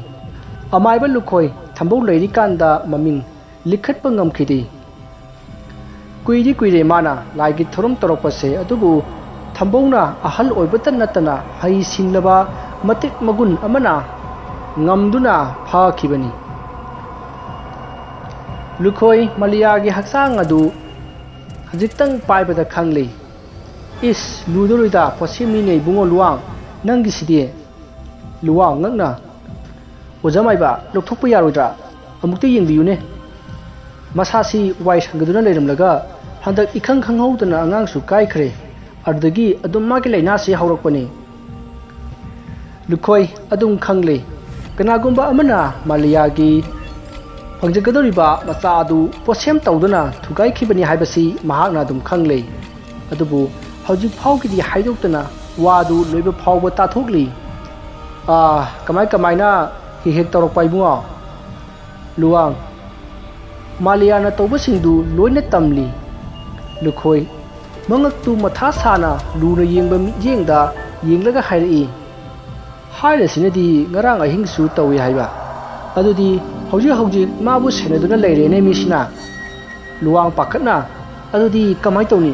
ꯑꯃꯥꯏꯕ ꯂꯨꯈꯣꯏ ꯊꯝꯕꯧ ꯂꯩꯔꯤꯀꯥꯟꯗ ꯃꯃꯤꯡ ꯂꯤꯈꯠꯄ ꯉꯝꯈꯤꯗꯦ꯫ ꯀꯨꯏꯗꯤ ꯀꯨꯏꯔꯦ ꯃꯥꯅ ꯂꯥꯏꯒꯤ ꯊꯧꯔꯝ ꯇꯧꯔꯛꯄꯁꯦ, ꯑꯗꯨꯕꯨ ꯁꯝꯕꯧꯅ ꯑꯍꯜ ꯑꯣꯏꯕꯇ ꯅꯠꯇꯅ ꯍꯩ ꯁꯤꯡꯂꯕ ꯃꯇꯤꯛ ꯃꯒꯨꯟ ꯑꯃꯅ ꯉꯝꯗꯨꯅ ꯐꯥꯈꯤꯕꯅꯤ꯫ ꯂꯨꯈꯣꯏ ꯃꯥꯂꯤꯌꯥꯒꯤ ꯍꯛꯆꯥꯡ ꯑꯗꯨ ꯍꯧꯖꯤꯛꯇꯪ ꯄꯥꯏꯕꯗ ꯈꯪꯂꯤ꯫ "ꯏꯁ, ꯂꯨꯗꯣꯔꯤꯗ ꯄꯣꯠꯁꯦꯝꯅꯤꯅꯦ ꯏꯕꯨꯡꯉꯣ ꯂꯨꯋꯥꯡ, ꯅꯪꯒꯤꯁꯤꯗꯤ"꯫ ꯂꯨꯋꯥꯡ ꯉꯛꯅ, "ꯑꯣꯖꯥ ꯃꯥꯏꯕ, ꯂꯧꯊꯣꯛꯄ ꯌꯥꯔꯣꯏꯗ꯭ꯔꯥ? ꯑꯃꯨꯛꯇ ꯌꯦꯡꯕꯤꯌꯨꯅꯦ꯫ ꯃꯁꯥꯁꯤ ꯋꯥꯏ ꯁꯪꯒꯗꯨꯅ ꯂꯩꯔꯝꯂꯒ ꯍꯟꯗꯛ ꯏꯈꯪ ꯈꯪꯍꯧꯗꯅ ꯑꯉꯥꯡꯁꯨ ꯀꯥꯏꯈ꯭ꯔꯦ꯫ ꯑꯗꯨꯗꯒꯤ ꯑꯗꯨꯝ ꯃꯥꯒꯤ ꯂꯥꯏꯅꯥꯁꯤ ꯍꯧꯔꯛꯄꯅꯤ"꯫ ꯂꯨꯈꯣꯏ ꯑꯗꯨꯝ ꯈꯪꯂꯦ꯫ ꯀꯅꯥꯒꯨꯝꯕ ꯑꯃꯅ ꯃꯥꯂꯤꯌꯥꯒꯤ ꯐꯪꯖꯒꯗꯧꯔꯤꯕ ꯃꯆꯥ ꯑꯗꯨ ꯄꯣꯠꯁꯦꯝ ꯇꯧꯗꯨꯅ ꯊꯨꯒꯥꯏꯈꯤꯕꯅꯤ ꯍꯥꯏꯕꯁꯤ ꯃꯍꯥꯛꯅ ꯑꯗꯨꯝ ꯈꯪꯂꯦ꯫ ꯑꯗꯨꯕꯨ ꯍꯧꯖꯤꯛ ꯐꯥꯎꯒꯤꯗꯤ ꯍꯥꯏꯗꯣꯛꯇꯅ ꯋꯥꯗꯨ ꯂꯣꯏꯕ ꯐꯥꯎꯕ ꯇꯥꯊꯣꯛꯂꯤ꯫ "ꯑꯥ, ꯀꯃꯥꯏ ꯀꯃꯥꯏꯅ ꯍꯦꯛ ꯍꯦꯛ ꯇꯧꯔꯛꯄ ꯏꯕꯨꯡꯉꯣ?" ꯂꯨꯋꯥꯡ, "ꯃꯥꯂꯤꯌꯥꯅ ꯇꯧꯕꯁꯤꯡꯗꯨ ꯂꯣꯏꯅ ꯇꯝꯂꯤ"꯫ ꯂꯨꯈꯣꯏ, ꯃꯉꯛꯇꯨ ꯃꯊꯥ ꯁꯥꯅ ꯂꯨꯅ ꯌꯦꯡꯕ ꯃꯤꯠꯌꯦꯡꯗ ꯌꯦꯡꯂꯒ ꯍꯥꯏꯔꯛꯏ꯫ "ꯍꯥꯏꯔꯤꯁꯤꯅꯗꯤ ꯉꯔꯥꯡ ꯑꯍꯤꯡꯁꯨ ꯇꯧꯏ ꯍꯥꯏꯕ꯫ ꯑꯗꯨꯗꯤ ꯍꯧꯖꯤꯛ ꯍꯧꯖꯤꯛ ꯃꯥꯕꯨ ꯁꯦꯟꯅꯗꯨꯅ ꯂꯩꯔꯦꯅꯦ ꯃꯤꯁꯤꯅ"꯫ ꯂꯨꯋꯥꯡ ꯄꯥꯈꯠꯅ, "ꯑꯗꯨꯗꯤ ꯀꯃꯥꯏ ꯇꯧꯅꯤ?"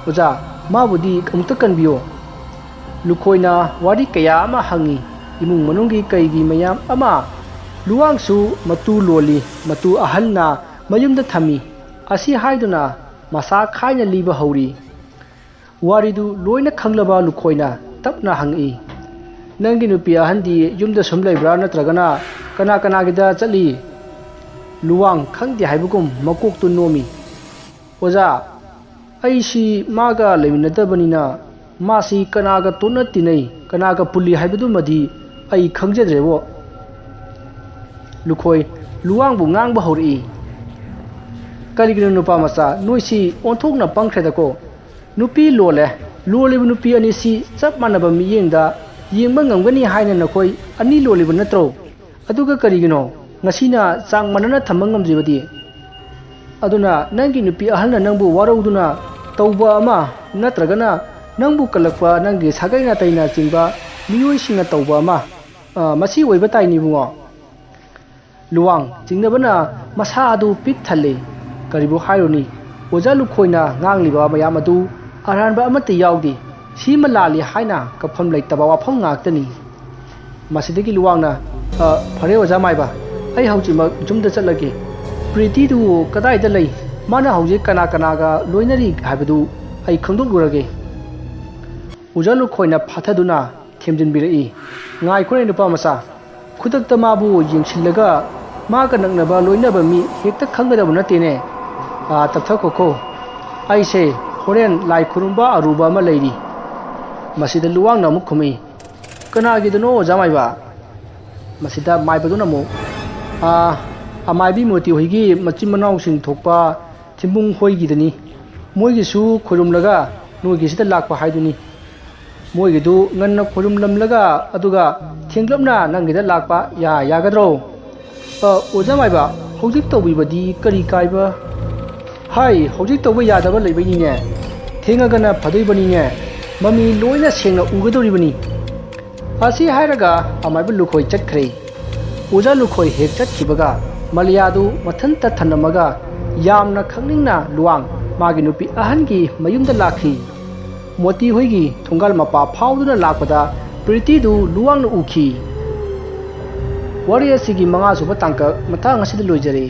"ꯑꯣꯖꯥ, ꯃꯥꯕꯨꯗꯤ ꯑꯃꯨꯛꯇ ꯀꯟꯕꯤꯌꯣ"꯫ ꯂꯨꯈꯣꯏꯅ ꯋꯥꯔꯤ ꯀꯌꯥ ꯑꯃ ꯍꯪꯉꯤ꯫ ꯏꯃꯨꯡ ꯃꯅꯨꯡꯒꯤ ꯀꯩꯒꯤ ꯃꯌꯥꯝ ꯑꯃ꯫ ꯂꯨꯋꯥꯡꯁꯨ ꯃꯇꯨ ꯂꯣꯜꯂꯤ, ꯃꯇꯨ ꯑꯍꯜꯅ ꯃꯌꯨꯝꯗ ꯊꯝꯃꯤ꯫ ꯑꯁꯤ ꯍꯥꯏꯗꯨꯅ ꯃꯁꯥ ꯈꯥꯏꯅ ꯂꯤꯕ ꯍꯧꯔꯤ꯫ ꯋꯥꯔꯤꯗꯨ ꯂꯣꯏꯅ ꯈꯪꯂꯕ ꯂꯨꯈꯣꯏꯅ ꯇꯞꯅ ꯍꯪꯉꯛꯏ, "ꯅꯪꯒꯤ ꯅꯨꯄꯤ ꯑꯍꯟꯗꯤ ꯌꯨꯝꯗ ꯁꯨꯝ ꯂꯩꯕ꯭ꯔꯥ, ꯅꯠꯇ꯭ꯔꯒꯅ ꯀꯅꯥ ꯀꯅꯥꯒꯤꯗ ꯆꯠꯂꯤ?" ꯂꯨꯋꯥꯡ ꯈꯪꯗꯦ ꯍꯥꯏꯕꯒꯨꯝ ꯃꯀꯣꯛꯇꯨ ꯅꯣꯝꯃꯤ꯫ "ꯑꯣꯖꯥ, ꯑꯩꯁꯤ ꯃꯥꯒ ꯂꯩꯃꯤꯟꯅꯗꯕꯅꯤꯅ ꯃꯥꯁꯤ ꯀꯅꯥꯒ ꯇꯣꯠꯅ ꯇꯤꯟꯅꯩ, ꯀꯅꯥꯒ ꯄꯨꯜꯂꯤ ꯍꯥꯏꯕꯗꯨꯃꯗꯤ ꯑꯩ ꯈꯪꯖꯗ꯭ꯔꯦꯕꯣ"꯫ ꯂꯨꯈꯣꯏ ꯂꯨꯋꯥꯡꯕꯨ ꯉꯥꯡꯕ ꯍꯧꯔꯛꯏ꯫ "ꯀꯔꯤꯒꯤꯅꯣ ꯅꯨꯄꯥ ꯃꯆꯥ, ꯅꯣꯏꯁꯤ ꯑꯣꯟꯊꯣꯛꯅ ꯄꯪꯈ꯭ꯔꯦꯗꯀꯣ꯫ ꯅꯨꯄꯤ ꯂꯣꯜꯂꯦ, ꯂꯣꯜꯂꯤꯕ ꯅꯨꯄꯤ ꯑꯅꯤꯁꯤ ꯆꯞ ꯃꯥꯟꯅꯕ ꯃꯤꯠꯌꯦꯡꯗ ꯌꯦꯡꯕ ꯉꯝꯒꯅꯤ ꯍꯥꯏꯅ ꯅꯈꯣꯏ ꯑꯅꯤ ꯂꯣꯜꯂꯤꯕ ꯅꯠꯇ꯭ꯔꯣ? ꯑꯗꯨꯒ ꯀꯔꯤꯒꯤꯅꯣ ꯉꯁꯤꯅ ꯆꯥꯡ ꯃꯥꯟꯅꯅ ꯊꯝꯕ ꯉꯝꯗ꯭ꯔꯤꯕꯗꯤ? ꯑꯗꯨꯅ ꯅꯪꯒꯤ ꯅꯨꯄꯤ ꯑꯍꯜꯅ ꯅꯪꯕꯨ ꯋꯥꯔꯧꯗꯨꯅ ꯇꯧꯕ ꯑꯃ, ꯅꯠꯇ꯭ꯔꯒꯅ ꯅꯪꯕꯨ ꯀꯜꯂꯛꯄ ꯅꯪꯒꯤ ꯁꯥꯒꯩ ꯅꯥꯇꯩꯅꯆꯤꯡꯕ ꯃꯤꯑꯣꯏꯁꯤꯡꯅ ꯇꯧꯕ ꯑꯃ, ꯑ, ꯃꯁꯤ ꯑꯣꯏꯕ ꯇꯥꯏꯅꯤ ꯏꯕꯨꯡꯉꯣ"꯫ ꯂꯨꯋꯥꯡ ꯆꯤꯡꯅꯕꯅ ꯃꯁꯥ ꯑꯗꯨ ꯄꯤꯛ ꯊꯜꯂꯤ꯫ ꯀꯔꯤꯕꯨ ꯍꯥꯏꯔꯨꯅꯤ? ꯑꯣꯖꯥ ꯂꯨꯈꯣꯏꯅ ꯉꯥꯡꯂꯤꯕ ꯃꯌꯥꯝ ꯑꯗꯨ ꯑꯔꯥꯟꯕ ꯑꯃꯠꯇ ꯌꯥꯎꯗꯦ꯫ ꯁꯤꯃ ꯂꯥꯜꯂꯤ ꯍꯥꯏꯅ ꯀꯛꯐꯝ ꯂꯩꯇꯕ ꯋꯥꯐꯝ ꯉꯥꯛꯇꯅꯤ꯫ ꯃꯁꯤꯗꯒꯤ ꯂꯨꯋꯥꯡꯅ, "ꯑ, ꯐꯔꯦ ꯑꯣꯖꯥ ꯃꯥꯏꯕ, ꯑꯩ ꯍꯧꯖꯤꯛꯃꯛ ꯌꯨꯝꯗ ꯆꯠꯂꯒꯦ꯫ ꯄ꯭ꯔꯤꯇꯤꯗꯨ ꯀꯗꯥꯏꯗ ꯂꯩ? ꯃꯥꯅ ꯍꯧꯖꯤꯛ ꯀꯅꯥ ꯀꯅꯥꯒ ꯂꯣꯏꯅꯔꯤ ꯍꯥꯏꯕꯗꯨ ꯑꯩ ꯈꯪꯗꯣꯛꯂꯨꯔꯒꯦ"꯫ ꯑꯣꯖꯥ ꯂꯨꯈꯣꯏꯅ ꯐꯥꯊꯗꯨꯅ ꯊꯦꯝꯖꯤꯟꯕꯤꯔꯛꯏ꯫ "ꯉꯥꯏꯈꯣꯅꯦ ꯅꯨꯄꯥ ꯃꯆꯥ, ꯈꯨꯗꯛꯇ ꯃꯥꯕꯨ ꯌꯦꯡꯁꯤꯜꯂꯒ ꯃꯥꯒ ꯅꯛꯅꯕ ꯂꯣꯏꯅꯕ ꯃꯤ ꯍꯦꯛꯇ ꯈꯪꯒꯗꯕ ꯅꯠꯇꯦꯅꯦ꯫ ꯑꯥ, ꯇꯞꯊꯈꯣꯀꯣ꯫ ꯑꯩꯁꯦ ꯍꯣꯔꯦꯟ ꯂꯥꯏ ꯈꯨꯔꯨꯝꯕ ꯑꯔꯨꯕ ꯑꯃ ꯂꯩꯔꯤ"꯫ ꯃꯁꯤꯗ ꯂꯨꯋꯥꯡꯅ ꯑꯃꯨꯛ ꯈꯨꯝꯃꯛꯏ, "ꯀꯅꯥꯒꯤꯗꯅꯣ ꯑꯣꯖꯥ ꯃꯥꯏꯕ?" ꯃꯁꯤꯗ ꯃꯥꯏꯕꯗꯨꯅ ꯑꯃꯨꯛ, "ꯑꯥ, ꯑꯃꯥꯏꯕꯤ ꯃꯣꯇꯤ ꯍꯣꯏꯒꯤ ꯃꯆꯤꯟ ꯃꯅꯥꯎꯁꯤꯡ ꯊꯣꯛꯄ ꯊꯤꯝꯕꯨꯡ ꯍꯣꯏꯒꯤꯗꯅꯤ꯫ ꯃꯣꯏꯒꯤꯁꯨ ꯈꯣꯏꯔꯨꯝꯂꯒ ꯅꯣꯏꯒꯤꯁꯤꯗ ꯂꯥꯛꯄ ꯍꯥꯏꯗꯨꯅꯤ꯫ ꯃꯣꯏꯒꯤꯗꯨ ꯉꯟꯅ ꯈꯣꯏꯔꯨꯝꯂꯝꯂꯒ ꯑꯗꯨꯒ ꯊꯦꯡꯂꯞꯅ ꯅꯪꯒꯤꯗ ꯂꯥꯛꯄ ꯌꯥ-, ꯌꯥꯒꯗ꯭ꯔꯣ?" "ꯑ, ꯑꯣꯖꯥ ꯃꯥꯏꯕ, ꯍꯧꯖꯤꯛ ꯇꯧꯕꯤꯕꯗꯤ ꯀꯔꯤ ꯀꯥꯏꯕ?" "ꯍꯥꯏ, ꯍꯧꯖꯤꯛ ꯇꯧꯕ ꯌꯥꯗꯕ ꯂꯩꯕꯩꯅꯤꯅꯦ꯫ ꯊꯦꯡꯉꯒꯅ ꯐꯗꯣꯏꯕꯅꯤꯅꯦ꯫ ꯃꯃꯤ ꯂꯣꯏꯅ ꯁꯦꯡꯅ ꯎꯒꯗꯧꯔꯤꯕꯅꯤ"꯫ ꯑꯁꯤ ꯍꯥꯏꯔꯒ ꯑꯃꯥꯏꯕ ꯂꯨꯈꯣꯏ ꯆꯠꯈ꯭ꯔꯦ꯫ ꯑꯣꯖꯥ ꯂꯨꯈꯣꯏ ꯍꯦꯛ ꯆꯠꯈꯤꯕꯒ ꯃꯂꯤꯌꯥꯗꯨ ꯃꯊꯟꯇ ꯊꯅꯝꯃꯒ ꯌꯥꯝꯅ ꯈꯪꯅꯤꯡꯅ ꯂꯨꯋꯥꯡ ꯃꯥꯒꯤ ꯅꯨꯄꯤ ꯑꯍꯟꯒꯤ ꯃꯌꯨꯝꯗ ꯂꯥꯛꯈꯤ꯫ ꯃꯣꯇꯤ ꯍꯣꯏꯒꯤ ꯊꯣꯡꯒꯥꯜ ꯃꯄꯥ ꯐꯥꯎꯗꯨꯅ ꯂꯥꯛꯄꯗ ꯄ꯭ꯔꯤꯇꯤꯗꯨ ꯂꯨꯋꯥꯡꯅ ꯎꯈꯤ꯫ ꯋꯥꯔꯤ ꯑꯁꯤꯒꯤ ꯃꯉꯥꯁꯨꯕ ꯇꯥꯡꯀꯛ ꯃꯇꯥꯡ ꯑꯁꯤꯗ ꯂꯣꯏꯖꯔꯦ꯫